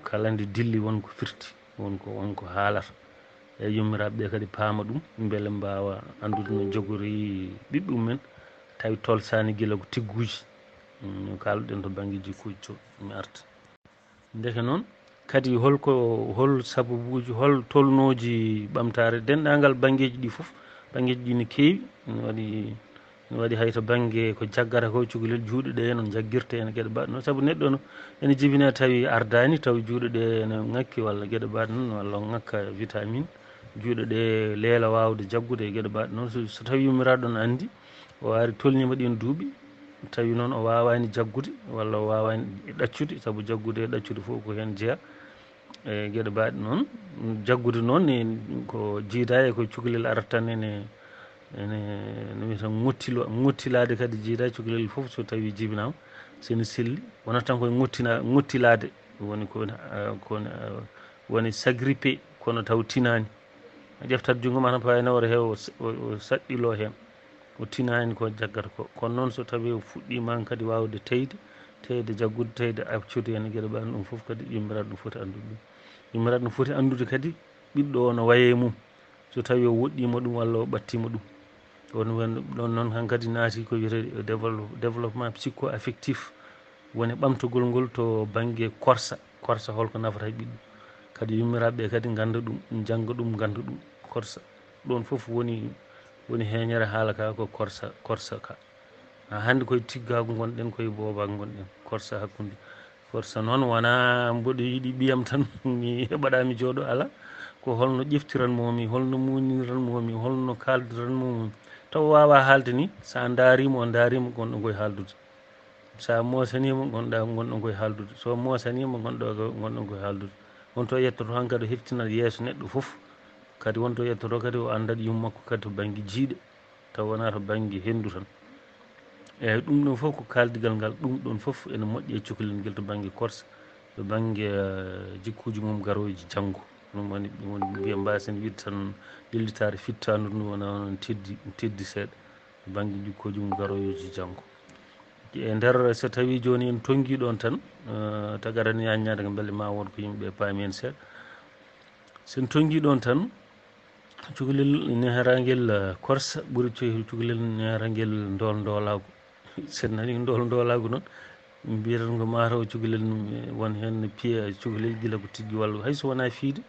Kala nde dilli won ko firti, won ko won ko haalata. E yummiraaɓe ɓe kadi paama ɗum, mbele mbaawa anndude no jogori ɓiɓɓe mumen, tawi tolsaani gila ko tigguuji. Mm, no kaalɗen to bannge jikkuuji to, mi arta. Ndeke noon, kadi holko, hol sababuuji, hol tolnooji ɓamtaare denndaangal banngeeji ɗi fof? Banngeeji ɗi no keewi, ene waɗi, ene waɗi hay to bannge ko jaggata ko, cukalel juuɗe ɗe no jaggirta en geɗe mbaɗ noon. Sabu neɗɗo no ene jibina tawi ardaani, taw juuɗe ɗe ene ŋakki walla geɗe mbaɗ noon, walla o ŋakka vitamine, juuɗe ɗe leela waawde jaggude e geɗe mbaɗ noon. So, so tawi yummiraaɗo no anndi, o ari tolniima ɗin duuɓi, tawi noon o waawaani jaggude walla o waawaani ɗaccude, sabu jaggude e ɗaccude fof ko heen jeyaa. E geɗe mbaɗ noon, jaggude noon ne ko jiida e ko cukalel arata tan ene, ene, no wiyata ŋottilo-, ŋottilaade kadi jiida cukalel fof so tawi jibinaama, so ene selli, wonata tan koye ŋottina-, ŋottilaade, woni ko, ko, woni s'agripper, kono taw tinaani. A ƴeftat junngo ma tan pawa e nawre he, o, o, o saɗɗilo heen. O tinaani ko jaggata ko. Kono noon so tawi o fuɗɗiima kadi waawde teyde, teyde jaggude, teyde accude heen geɗe mbaɗ ɗum fof kadi yummiraaɗo no foti anndude ɗum. Yummiraaɗo no foti anndude kadi ɓiɗɗo o no waye mum. So tawi o woɗɗiima ɗum walla o ɓattiima ɗum. Ɗon wen-, ɗon noon hankadi naati ko wiyetee dévelop-, développement psycho-affectif, woni ɓamtogol ngol to bannge korsa. Korsa holko nafata e ɓiɗɗo? Kadi yummiraaɓe ɓe kadi ngannda ɗum, njannga ɗum, ngannda ɗum. Korsa. Ɗon fof woni, woni heeñere haala ka ko korsa, korsa ka. Haa hannde koye tiggaagu ngonɗen, koye boobaagu ngonɗen. Korsa hakkunde. Korsa noon wonaa mboɗo yiɗi ɓiyam tan, mi heɓaɗa mi jooɗo, alaa. Ko holno ƴeftiranmo mi, holno muuniranmo mi, holno kaaldiranmo mi. Taw waawa haalde ni, so a ndaariima, o ndaariima, ngonɗon koye haaldude. So a moosaniima, ngonɗa, ngonɗon koye haaldude. So moosaniima, ngonɗo, ngonɗon koye haaldude. Wonto yettoto hankadi o heftinat yeeso neɗɗo fof. Kadi wonto yettoto kadi o anndat yumma makko kadi to bannge jiiɗe. Taw wonaa to bannge henndu tan. Eeyi, ɗum ɗon fof ko kaaldigal ngal, ɗum ɗon fof ene moƴƴi e cukalel ngel to bannge korsa, to bannge, eh, jikkuuji mum garooji janngo. Ɗum woni, ɗum woni mbiya mbaasen wiide tan lellitaare fittaandu ndu wona noon teddi, teddi seeɗa, to bannge jikkuuji mum garooji janngo. E nder, so tawii jooni en tonngii ɗoon tan, eh, tagata en yaññaade kam mbele ma won ko yimɓe paami heen seeɗa. So en tonngii ɗoon tan, cukalel neherangel, eh, korsa ɓuri cu-, cukalel neherangel ndool ndoolaagu. So en nanii ndool ndoolaagu noon, mbiyeten ko mataw cukalel, eh, won heen no piya cukalel gila ko tigi walla hay so wonaa fiide,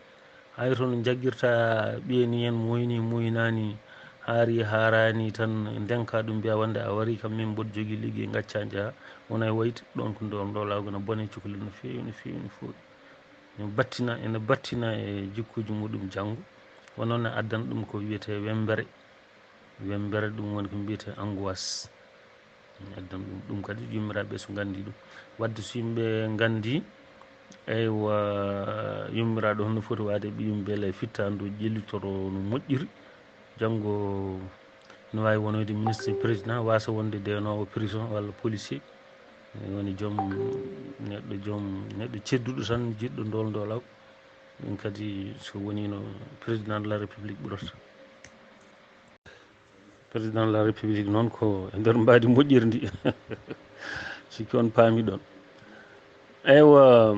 hay to no jaggirta ɓiye ni en, moyni, moynaani, haari, haaraani tan, ndenka ɗum mbiya wonde a warii kam, min mboɗo jogii liggey, ngacca njaha, wona e wayti, ɗoon ko ndool ndoolaagu no bone cukalel no feewi, no feewi, no feewi. Ene battina, ene battina e jikkuuji muɗum janngo. Wonno ne addana ɗum ko wiyetee wembere. Wembere ɗum woni ko mbiyetee angoisse. Ene addana ɗum, ɗum kadi yummiraaɓe so nganndi ɗum. Wadde so yimɓe nganndi, eywa, yummiraaɗo hono foti waade e ɓiyum mbele fittaandu ƴellitoro no moƴƴiri. Janngo no waawi wonoyde ministre, président, waasa wonde deenoowo prison walla policier. Woni joom neɗɗo, joom neɗɗo cedduɗo tan, jiɗɗo ndool ndoolaw. Ɗum kadi so woniino président de la République ɓurata. Président de la République noon ko e nder mbaadi moƴƴirndi. Sikki on paami ɗon. Eywa,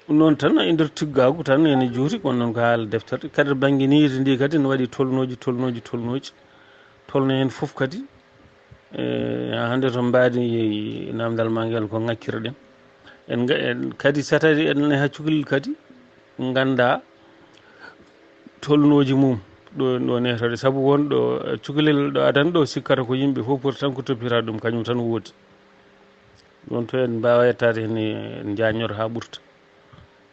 ɗum noon tan e nder tiggaagu tan ene juuti, kono noon ko haala deftere. Kadi to bannge niiri ndi kadi ne waɗi tolnooji, tolnooji, tolnooji. Tolno heen fof kadi, e, haa hannde to mbaadi namdal maa ngel ko ŋakkirɗen. En nga-, en kadi so tawi en neha cukalel kadi, ngannda tolnooji mum ɗo, ɗo nehtode. Sabu won ɗo, eh, cukalel ɗo adan ɗo sikkata ko yimɓe fof poti tan ko toppitaade ɗum, kañum tan woodi. Ɗum to en mbaawa yettaade heen, en njaññoto haa ɓurta.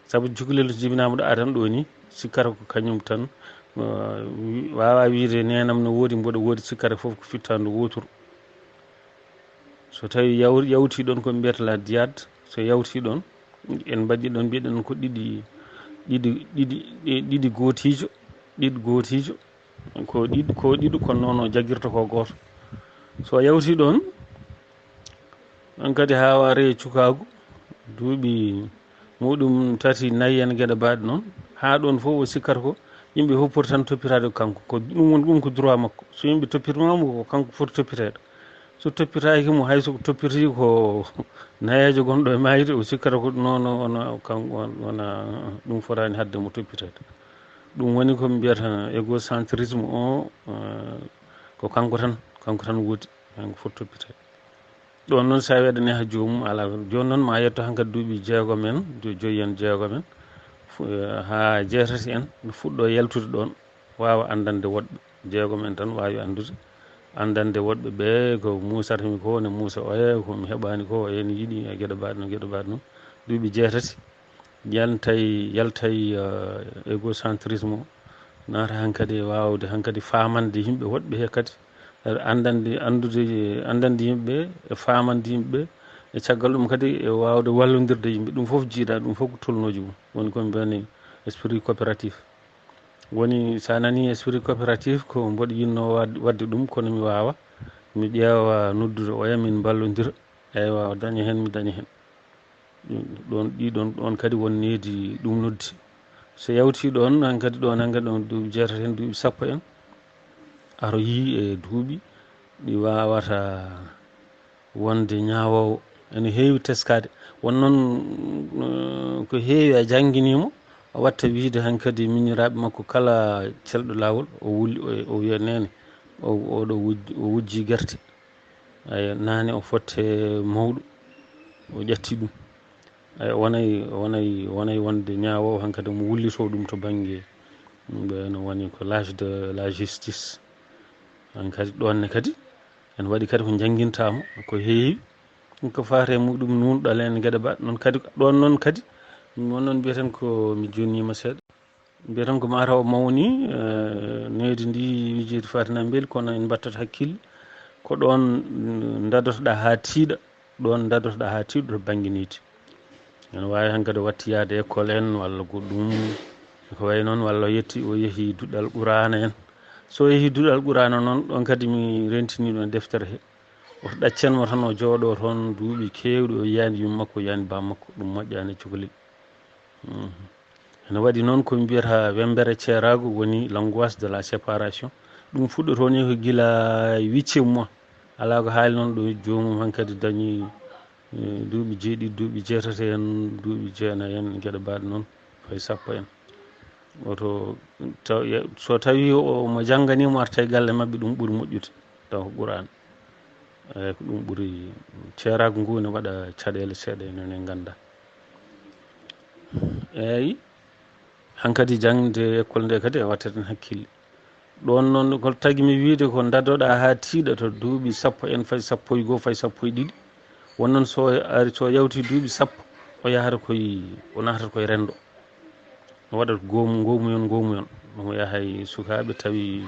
Sabu cukalel so jibinaama ɗo adan ɗo ni, sikkata ko kañum tan, eh, wi-, waawa wiyde neenam no woodi, mboɗo woodi, sikkata fof ko fittaandu wooturu. So tawi yaw-, yawti ɗon ko mbiyata la diade, so yawti ɗon, en mbaɗi ɗon, mbiɗen ko ɗiɗi, ɗiɗi, ɗiɗi, ɗi-, ɗiɗi gootiijo, ɗiɗi gootiijo, ko ɗiɗi, ko ɗiɗi, kono noon o jaggirta ko gooto. So yawti ɗon, on kadi haa ware cukaagu, duuɓi muɗum tati, nayi en geɗe mbaɗe noon, haa ɗon fof o sikkata ko yimɓe fof poti tan toppitaade ko kanko. Ko ɗum woni, ɗum ko droit makko. So yimɓe toppitiima mo, ko kanko foti toppiteede. So toppitaaki mo, hay so toppiti ko nayeejo gonɗo e maayde, o sikkata ko non, wona ɗum fotaani haɗde mo toppiteede. Ɗum woni ko mbiyata égocentrisme o. Ko kanko tan kanko tan woodi, kanko foti toppiteede. Ɗoon noon, so a weɗani ha joomum, alaa. Jooni noon, ma yetto hankadi duuɓi jeegom en, joyi en, jeegom en, haa jeetati en, fuɗɗo yaltude ɗoon, waawa anndande woɗɓe. Jeegom en tan waawi anndude, anndande woɗɓe ɓee ko muusata mi ko, ne muusa oya, ko mi heɓaani ko, oya ne yiɗi, e geɗe mbaɗe noon, geɗe mbaɗe noon. Duuɓi jeetati, yaltay, yaltay égocentrisme o, naata hankadi e waawde hankadi faamande yimɓe woɗɓe he kadi, anndande, anndude, anndande yimɓe e faamande yimɓe, e caggal ɗum kadi e waawde wallondirde yimɓe. Ɗum fof jiidaa, ɗum fof ko tolnooji mum. Woni ko mbiyani esprit coopératif. Woni, so a nanii esprit coopératif, ko mboɗo yinnoo wad-, waɗde ɗum, kono mi waawa. Mi ƴeewa noddude oya, min mballondira. Eywa, o daña heen, mi daña heen. Ɗum ɗoon, ɗiɗon ɗoon kadi won needi ɗum noddi. So yawtii ɗoon, hankadi ɗoon, hankadi ɗoon duuɓi jeetati heen, duuɓi sappo en, aroyii e duuɓi ɗi waawata wonde ñaawoowo. Ene heewi teskaade. Won noon, eh, ko heewi a jannginiimo, a watta wiyde hankadi miñiraaɓe makko kala celɗo laawol, o wulli, o, o wiya neene, o, oɗo wujj-, o wujjii gerte. Aya, naane o fotte mawɗo, o ƴatti ɗum. Aya, wonay, wonay, wonay wonde ñaawoowo hankadi omo wullitoo ɗum to bannge, ɓe no woni ko l'âge de la justice. Hankadi ɗoon ne kadi, ene waɗi kadi ko njanngintaama, ko heewi, ko faati e muɗum nuunɗal en geɗe mbaɗ. Noon kadi, ɗoon noon kadi, won noon mbiyeten ko mi juunniima seeɗa. Mbiyaten ko mataw o mawni, eh, needi ndi wijeede Fatina Mbeli, kono en mbattat hakkille. Ko ɗoon, mm, ndadotoɗaa haa tiiɗa, ɗoon ndadotoɗaa haa tiiɗa to bannge needi. Ene waawi hankadi o watti yahde école en, walla ko ɗum, ko wayi noon, walla o yetti, o yehi duɗal Quraana en. So o yehi duɗal Quraana noon, ɗoon kadi mi rentinii ɗoon deftere he. O ɗaccen mo tan, o jooɗoo toon duuɓi keewɗi, o yiyaani yumma makko, o yiyaani baam makko, ɗum moƴƴaani e cukalel. Mhm. Ene waɗi noon ko mbiyata wembere ceeraagu, woni l'angoisse de la séparation. Ɗum fuɗɗotoo ni ko gila huitième mois. Alaa ko haali noon ɗo joomum hankadi dañi, eh, duuɓi jeeɗiɗi, duuɓi jeetati en, duuɓi jeenayi en, geɗe mbaɗe noon, fay sappo en. Oto taw, ye-, so tawi o, mo janngani mo arta e galle maɓɓe, ɗum ɓuri moƴƴude. Taw ko Qur'aan. Eey, ko ɗum ɓuri ceeraagu ngu ne waɗa caɗeele seeɗa ene, ene ngannda. Eey, hankadi jaŋde école nde kadi a wattat heen hakkille. Ɗoon noon ko tagi mi wiyde ko ndadoɗaa haa tiiɗa to duuɓi sappo en, fay sappo e goo, fay sappo e ɗiɗi. Won noon so ari, so yawti duuɓi sappo, o yahata koye, o naatata koye renndo. O waɗata goomu, ngoomuyon, ngoomuyon. Ɗum yahay sukaaɓe tawi,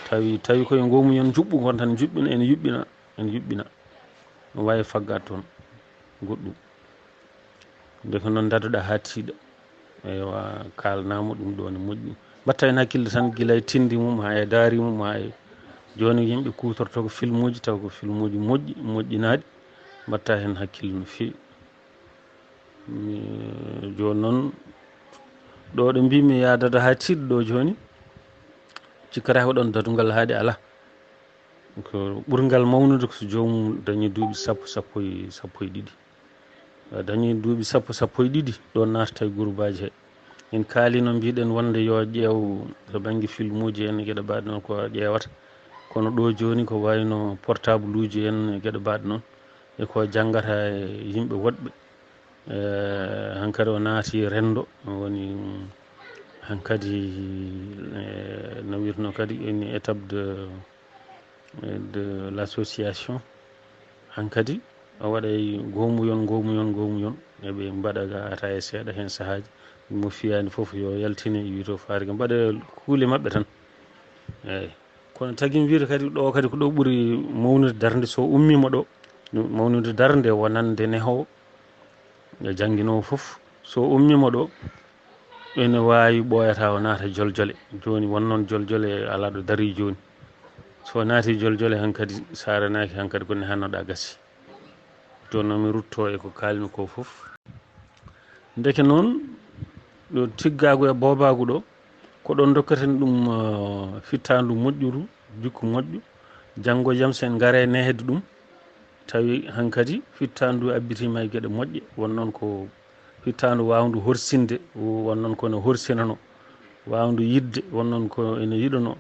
tawi, tawi koye ngoomuyon njuɓɓu ngon tan, njuɓɓina, ene yuɓɓina, ene yuɓɓina. Ɗum waawi faggaade toon goɗɗum. Nde ko noon ndadoɗaa haa tiiɗa. Eywa, kaalanaama ɗum ɗo ne moƴƴi. Mbaɗta heen hakkille tan, gila e tinndi mum, haa e daari mum, haa e jooni yimɓe kuutorto ko filmuuji, taw ko filmuuji moƴƴi, moƴƴinaaɗi. Mbaɗta heen hakkille no feewi. Mi, jooni noon, ɗo ɗo mbiimi yaadata haa tiiɗa ɗo jooni, cikkata ko ɗoon dadungal haaɗi alaa. Ko ɓurngal mawnude ko so joomum dañi duuɓi sappo, sappo e, sappo e ɗiɗi. A dañi duuɓi sappo, sappo e ɗiɗi, ɗoon naatata e gurbaaji he. En kaali no mbiɗen wonde yo ƴeew to bannge filmuuji en, geɗe mbaɗe noon ko ƴeewata. Kono ɗo jooni ko wayno portabluuji en, geɗe mbaɗe noon, e ko janngata e yimɓe woɗɓe. Eh, hankadi o naati renndo, woni, mm, hankadi, eh, no wiyeteno kadi une étape de, de l'association. Hankadi o waɗay goomuyon, goomuyon, goomuyon. Eɓe mbaɗa ga ata e seeɗa heen sahaaji. Mo fiyaani fof yo yaltine, wiyto faari ko mbaɗa kuule maɓɓe tan. Eey. Kono tagi mi wiyde kadi ɗo kadi ko ɗo ɓuri mawnude darnde so ummiima ɗo. Mawnude darnde wonande nehoowo e jannginoowo fof. So ummiima ɗo, ene waawi ɓooyata o naata joljole. Jooni won noon joljole alaa ɗo darii jooni. So naati joljole hankadi, so a renaaki hankadi ko nehannoɗaa gasi. Jooni noon mi ruttoo e ko kaalmi ko fof. Ndeke noon, ɗo tiggaagu e boobaagu ɗo, ko ɗoon ndokketen ɗum, eh, fittaandu moƴƴuru, jikku moƴƴu. Janngo e jam, so en ngaree nehde ɗum, Tawi hankadi fittaandu ndu abbitiima e geɗe moƴƴe, won noon ko fittaandu waawndu horsinde, won noon ko ene horsinanoo, waawndu yiɗde, won noon ko ene yiɗanoo,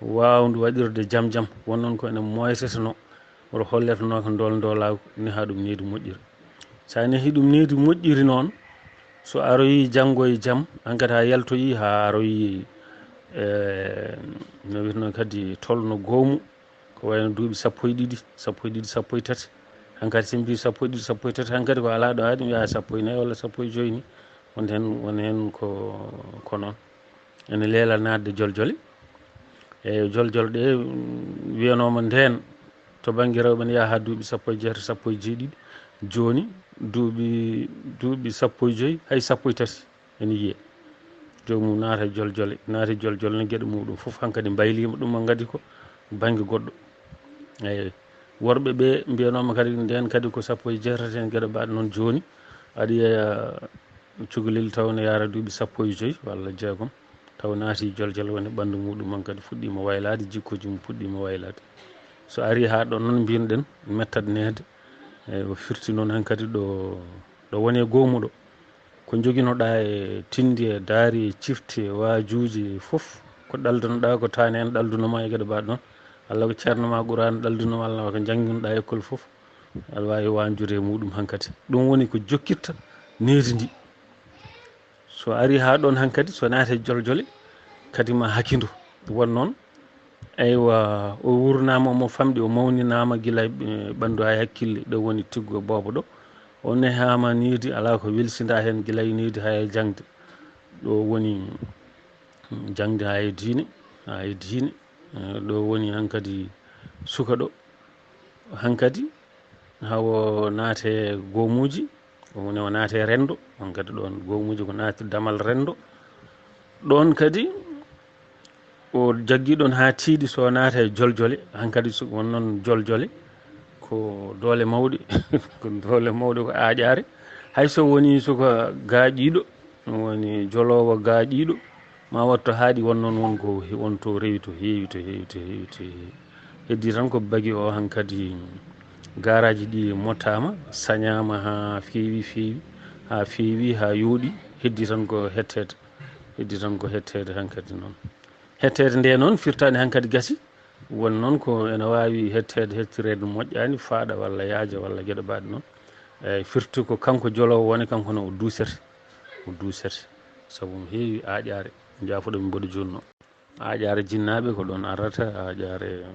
waawndu waɗirde jam jam, won noon ko ene moytetenoo, wota holletenoo ko ndool ndoolaagu, nehaa ɗum needi moƴƴiri. So a nehii ɗum needi moƴƴiri noon, so aroyii janngo e jam, hankadi haa yaltoyii, haa aroyii, e, no wiyetnoo kadi, tolno goomu, ko wayno duuɓi sappo e ɗiɗi, sappo e ɗiɗi, sappo e tati. Hankadi so en mbii sappo e ɗiɗi, sappo e tati, hankadi ko alaa ɗo aadi mbiyaa sappo e nayi walla sappo e joy ni. Won heen, won heen ko, ko noon. Ene leela naatde joljole. E joljole ɗe, mm, wiyanooma ndeen to bannge rewɓe ne yaha haa duuɓi sappo e jeetati, sappo e jeeɗiɗi. Jooni duuɓi, duuɓi sappo e joy, hay sappo e tati. Ene yiyee. Joomum naata e joljole, naata e joljole ne geɗe muuɗum fof hankadi mbayliima ɗum ngadi ko bannge goɗɗo. Eeyi. Worɓe ɓe mbiyanooma kadi ndeen kadi ko sappo e jeetati en geɗe mbaɗe noon jooni. Aɗa yiya cukalel taw ne yaara duuɓi sappo e joy walla jeegom. Taw naati joljole woni ɓanndu muuɗum hankadi fuɗɗiima waylaade, jikkuuji mum puɗɗiima waylaade. So arii haa ɗoon noon mbiynoɗen mettat nehde. Eeyi, o firti noon hankadi ɗo, ɗo woni e goomuɗo. Ko njoginoɗaa e tinndi e daari e cifti e waajuuji e fof, ko ɗaldanoɗaa ko taani en ɗaldunoo ma e geɗe mbaɗe noon. Alla ko ceerno ma Quraan ɗaldunoo ma, Alla ko njannginɗaa école fof. Aɗa waawi waanjude e muuɗum hankadi. Ɗum woni ko jokkirta needi ndi. So arii haa ɗoon hankadi, so naati e joljole, kadi ma hakindo. Won noon, eywa, o wuurnaama, omo famɗi, o mawninaama gila e ɓanndu haa e hakkille, ɗo woni tiggo boobo ɗo. O nehaama needi, alaa ko welsindaa heen gila e needi haa e jaŋde. Ɗo woni jaŋde haa e diine, haa e diine. Eh, ɗo woni hankadi suka ɗo. Hankadi, haa o naate goomuuji, o woni o naate renndo, hankadi ɗoon goomuuji ko naati damal renndo. Ɗoon kadi, o jaggi ɗoon haa tiiɗi so naata e joljole, hankadi so won noon joljole, ko doole mawɗe, ko doole mawɗe, ko aaƴaare. Hay so woni suka gaaƴiiɗo, woni joloowo gaaƴiiɗo, ma watto haaɗi won noon won ko he-, won to rewi, to heewi, to heewi, to heewi, to heewi. Heddii tan ko bagi o hankadi garaaji ɗi mottaama, sañaama haa feewi, feewi, haa feewi, haa yooɗi. Heddii tan ko hetteede, heddii tan ko hetteede hankadi noon. Hetteede nde noon firtaani hankadi gasi, won noon ko ene waawi hetteede, hettireede moƴƴaani, faaɗa walla yaaja walla geɗe mbaɗe noon. Eeyi, firti ko kanko joloowo woni, kanko ne o duusete, o duusete. Sabu mo heewi aaƴaare, njaafoɗo min mboɗo jooni noon. Aaƴaare jinnaaɓe ko ɗoon arata, aaƴaare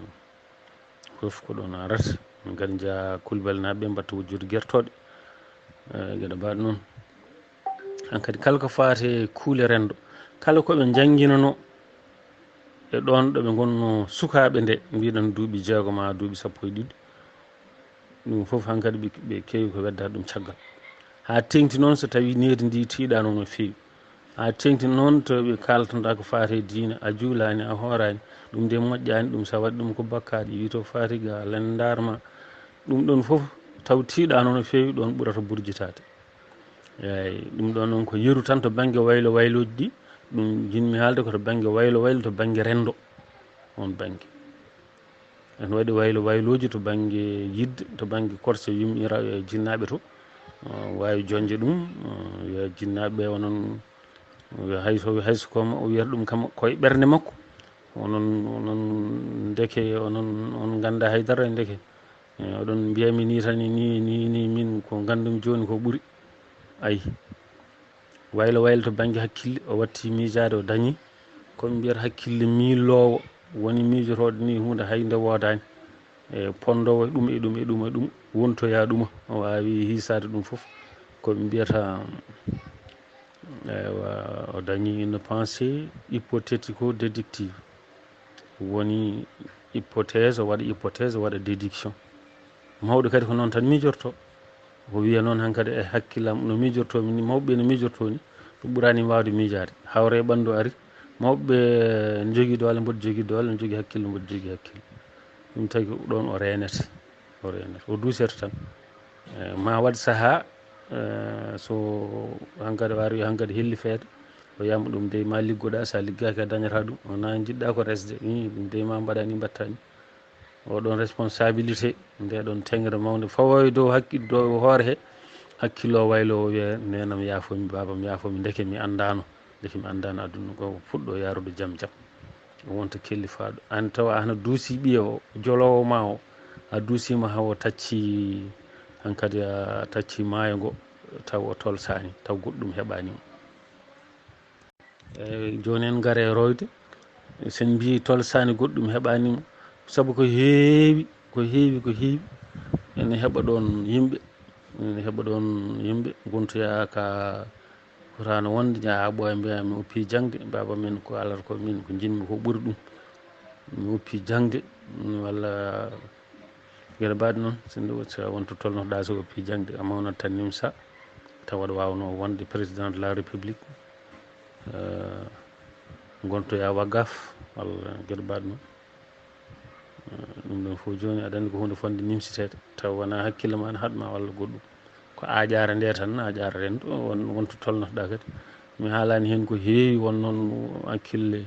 fof ko ɗoon arata. Min kadi njaha Kulbalnaaɓe ɓe mbatta wujjude gertooɗe, e geɗe mbaɗe noon. Hankadi kala ko faati e kuule renndo, kala ko ɓe njannginanoo e ɗoon ɗo ɓe ngonnoo sukaaɓe nde, mbiɗen duuɓi jeegom haa duuɓi sappo e ɗiɗi, ɗum fof hankadi ɓe, ɓe keewi ko weddaade ɗum caggal. Haa teeŋti noon so tawii needi ndi tiiɗaano no feewi. Haa teeŋti noon to ɓe kaaltanɗaa ko faati e diine, a juulaani, a hooraani, ɗum de moƴƴaani, ɗum so a waɗi ɗum ko bakkaat, wii to faati ga, len ndaar ma. Ɗum ɗoon fof taw tiiɗaano no feewi, ɗoon ɓurata burjitaade. Eeyi, ɗum ɗoon noon ko yeru tan to bannge waylo waylooji ɗi, ɗum njiɗmi haalde ko to bannge waylo waylo, to bannge renndo, oon bannge. Ene waɗi waylo waylooji to bannge yidde, to bannge korse yumɓiniraaɓe e jinnaaɓe to, o waawi joñde ɗum, o wiya jinnaaɓe ɓe onon, o wiya hay so, hay so ko o wiyata ɗum kam koye ɓernde makko, onon, onon ndeke, onon, on nganndaa hay dara ndeke. E, oɗon mbiya mi nii tan, nii, nii, nii, min ko nganndumi jooni ko ɓuri. Ayi. Waylo waylo to bannge hakkille, o watti miijaade, o dañi ko ɓe mbiyata hakkille miiloowo, woni miijotooɗo nii huunde hay nde woodaani. E, ponndoowo e ɗum, e ɗum, e ɗum, e ɗum, wontoyaa ɗuma, o waawi hiisaade ɗum fof. Ko ɓe mbiyata, eywa, o dañi une pensée hypothético-déductive. Woni hypothèse, o waɗa hypothèse, o waɗa déduction. Mawɗo kadi ko noon tan miijortoo. O wiya noon hankadi e hakkillam no miijortoomi ni, mawɓe ɓe no miijortoo ni, ɓe ɓuraani waawde miijaade. Hawre e ɓanndu ari, mawɓe ɓe njogii doole, mboɗo jogii doole, no jogii hakkille, mboɗo jogii hakkille. Ɗum tagi ɗoon o reenete, o reenete, o duusete tan. E, ma waɗ sahaa, e, so hankadi o ari, hankadi helli feere, o wiyama ɗum dey ma liggoɗaa, so a liggaaki a dañataa ɗum, wonaa njiɗɗaa ko resde, ii, ɗum dey ma mbaɗaa ni, mbaɗtaa ni. Oɗon responsabilité, nde ɗon teŋre mawnde, fawo e dow hakkil-, dow hoore he, hakkillo waylo o wiya, "Nenam yaafomi, babam yaafomi, ndeke mi anndaano, ndeke mi anndaano aduna ko fuɗɗo yaarude jam jam." O wonta kellifaaɗo. An tawa a hana duusi ɓiya o, joloowo ma o, a duusiima hawo tacci, hankadi a tacci maayo ngo, taw o tolsaani, taw goɗɗum heɓaani mo. Eey, jooni en ngare e royde. Sen mbiyi tolsaani goɗɗum heɓaani mo, sabu ko heewi, ko heewi, ko heewi. Ene heɓa ɗoon yimɓe, ene heɓa ɗoon yimɓe ngontoyaa ka fotaano wonde, njaha ɓooya mbiya, "Mi oppi jaŋde, baaba men ko alata ko min ko njiɗmi ko ɓuri ɗum. Mi oppi jaŋde," walla geɗe mbaɗe noon. So nde woni, so a won to tolnotoɗaa, so oppi jaŋde, a mawnat tan nimsa, tawa aɗa waawnoo wonde président de la république, eh, ngontoyaa waggaaf, walla geɗe mbaɗe noon. Eh, ɗum ɗon fof jooni aɗa anndi ko huunde fotnde nimsiteede, tawa wonaa hakkille ma ne haɗ ma walla goɗɗum. Ko aaƴaare nde tan, aaƴaare ren, ɗo won, won to tolnotoɗaa kadi. Mi haalaani heen ko heewi, won noon hakkille,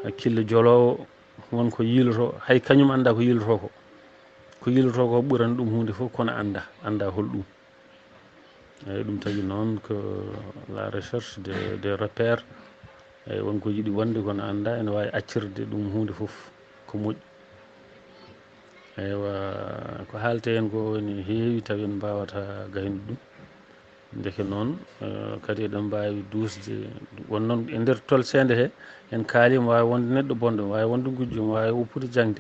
hakkille joloowo, won ko yiilotoo, hay kañum anndaa ko yiilotoo ko. Ko yiilotoo ko ɓurani ɗum huunde fof, kono anndaa, anndaa hol ɗum. Eey, ɗum tagi noon ko la recherche de, de repère. Eey, won ko yiɗi wonde kono anndaa, ene waawi accirde ɗum huunde fof ko moƴƴi. Eywa, ko haaletee heen ko ene heewi, tawi en mbaawataa gaynude ɗum. Ndeke noon, eh, kadi eɗen mbaawi duusde. Won noon e nder tolseende he, en kaali, omo waawi wonde neɗɗo bonɗo, omo waawi wonde gujjo, omo waawi woppude jaŋde,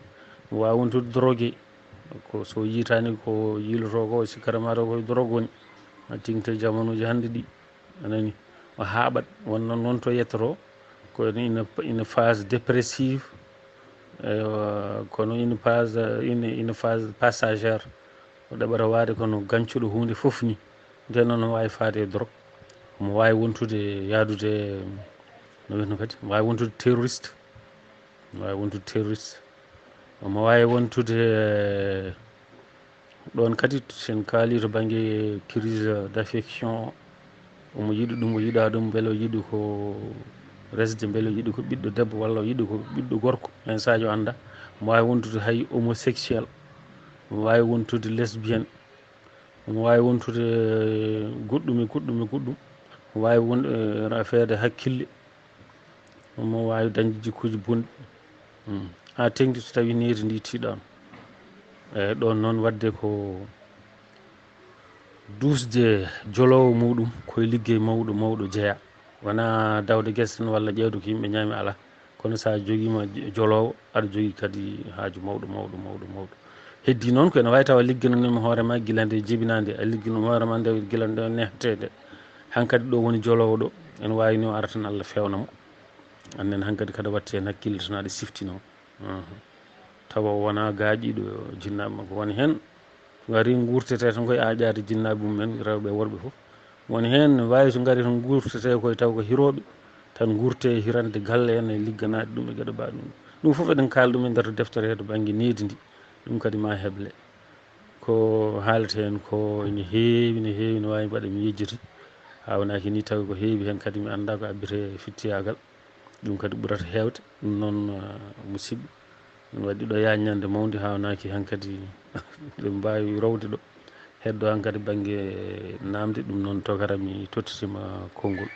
omo waawi wontude drogue. Ko so yiytaani ko yiilotoo ko, sikkata maa taw ko drogue woni. A tigi to jamanuuji hannde ɗi, a nani, o haaɓat. Won noon, noon to yettotoo, ko ina, ina phase dépressive, eywa, kono ina phase, ina, ina phase passagère. O ɗaɓɓata waade kono gancuɗo huunde fof ni. Ndeen noon, omo waawi faade e drogue. Omo waawi wontude, yahdude, no wiyetnoo kadi, omo waawi wontude terroriste. Omo waawi wontude terroriste. Omo waawi wontude, eh, ɗoon kadi, so en kaalii to bannge crise d'affection, omo yiɗi ɗum, o yiɗaa ɗum, mbele o yiɗi ko resde, mbele o yiɗi ko ɓiɗɗo debbo walla o yiɗi ko ɓiɗɗo gorko, heen sahaji o anndaa. Omo waawi wontude hay homosexuel, omo waawi wontude lesbienne, omo waawi wontude goɗɗum e goɗɗum e goɗɗum. Omo waawi won, eh, affaire de hakkille. Omo waawi dañde jikkuuji bonɗi. Hmm. Haa teŋti so tawii needi ndi tiiɗaama. Eey, ɗoon noon waɗde ko duusde joloowo muuɗum, ko e liggey mawɗo, mawɗo jeyaa. Wonaa dawde gese tan walla ƴeewde ko yimɓe ñaami, alaa. Kono so a jogiima j-, joloowo, aɗa jogii kadi haaju mawɗo, mawɗo, mawɗo, mawɗo. Heddii noon ko ene waawi tawa liggananoomi hoore ma gila nde jibinaa nde, a ligganoomi hoore ma nde gila nde nehtee nde. Hankadi ɗo woni joloowo ɗo, ene waawi ni o ara tan Allah feewna mo. Annen hankadi kada watti heen hakkille tan aɗa siftinoo. Aha. Tawa o wonaa gaaƴiiɗo jinnaaɓe makko. Woni heen ngari nguurtetee tan koye aaƴaade jinnaaɓe mum en, rewɓe e worɓe fof. Woni heen ne waawi so ngari tan nguurtetee koye taw ko hirooɓe, tan nguurtee hirande galle en e ligganaade ɗum e geɗe mbaɗe ɗum. Ɗum fof eɗen kaala ɗum e nder deftere he to bannge needi ndi. Ɗum kadi ma heble. Ko haalata heen ko ene heewi, ene heewi, no waawi mbaɗa mi yejjiti. Haa wonaaki ni tawi ko heewi heen kadi mi anndaa ko abbitee fittiyaagal. Ɗum kadi ɓurata heewde. Ɗum noon, ah, musidɓe, ɗum waɗi ɗo yaaññande mawnde haa wonaaki hankadi ɗum mbaawi rowde ɗo. Heddo hankadi bannge naamde, ɗum noon tokara mi tottitima konngol.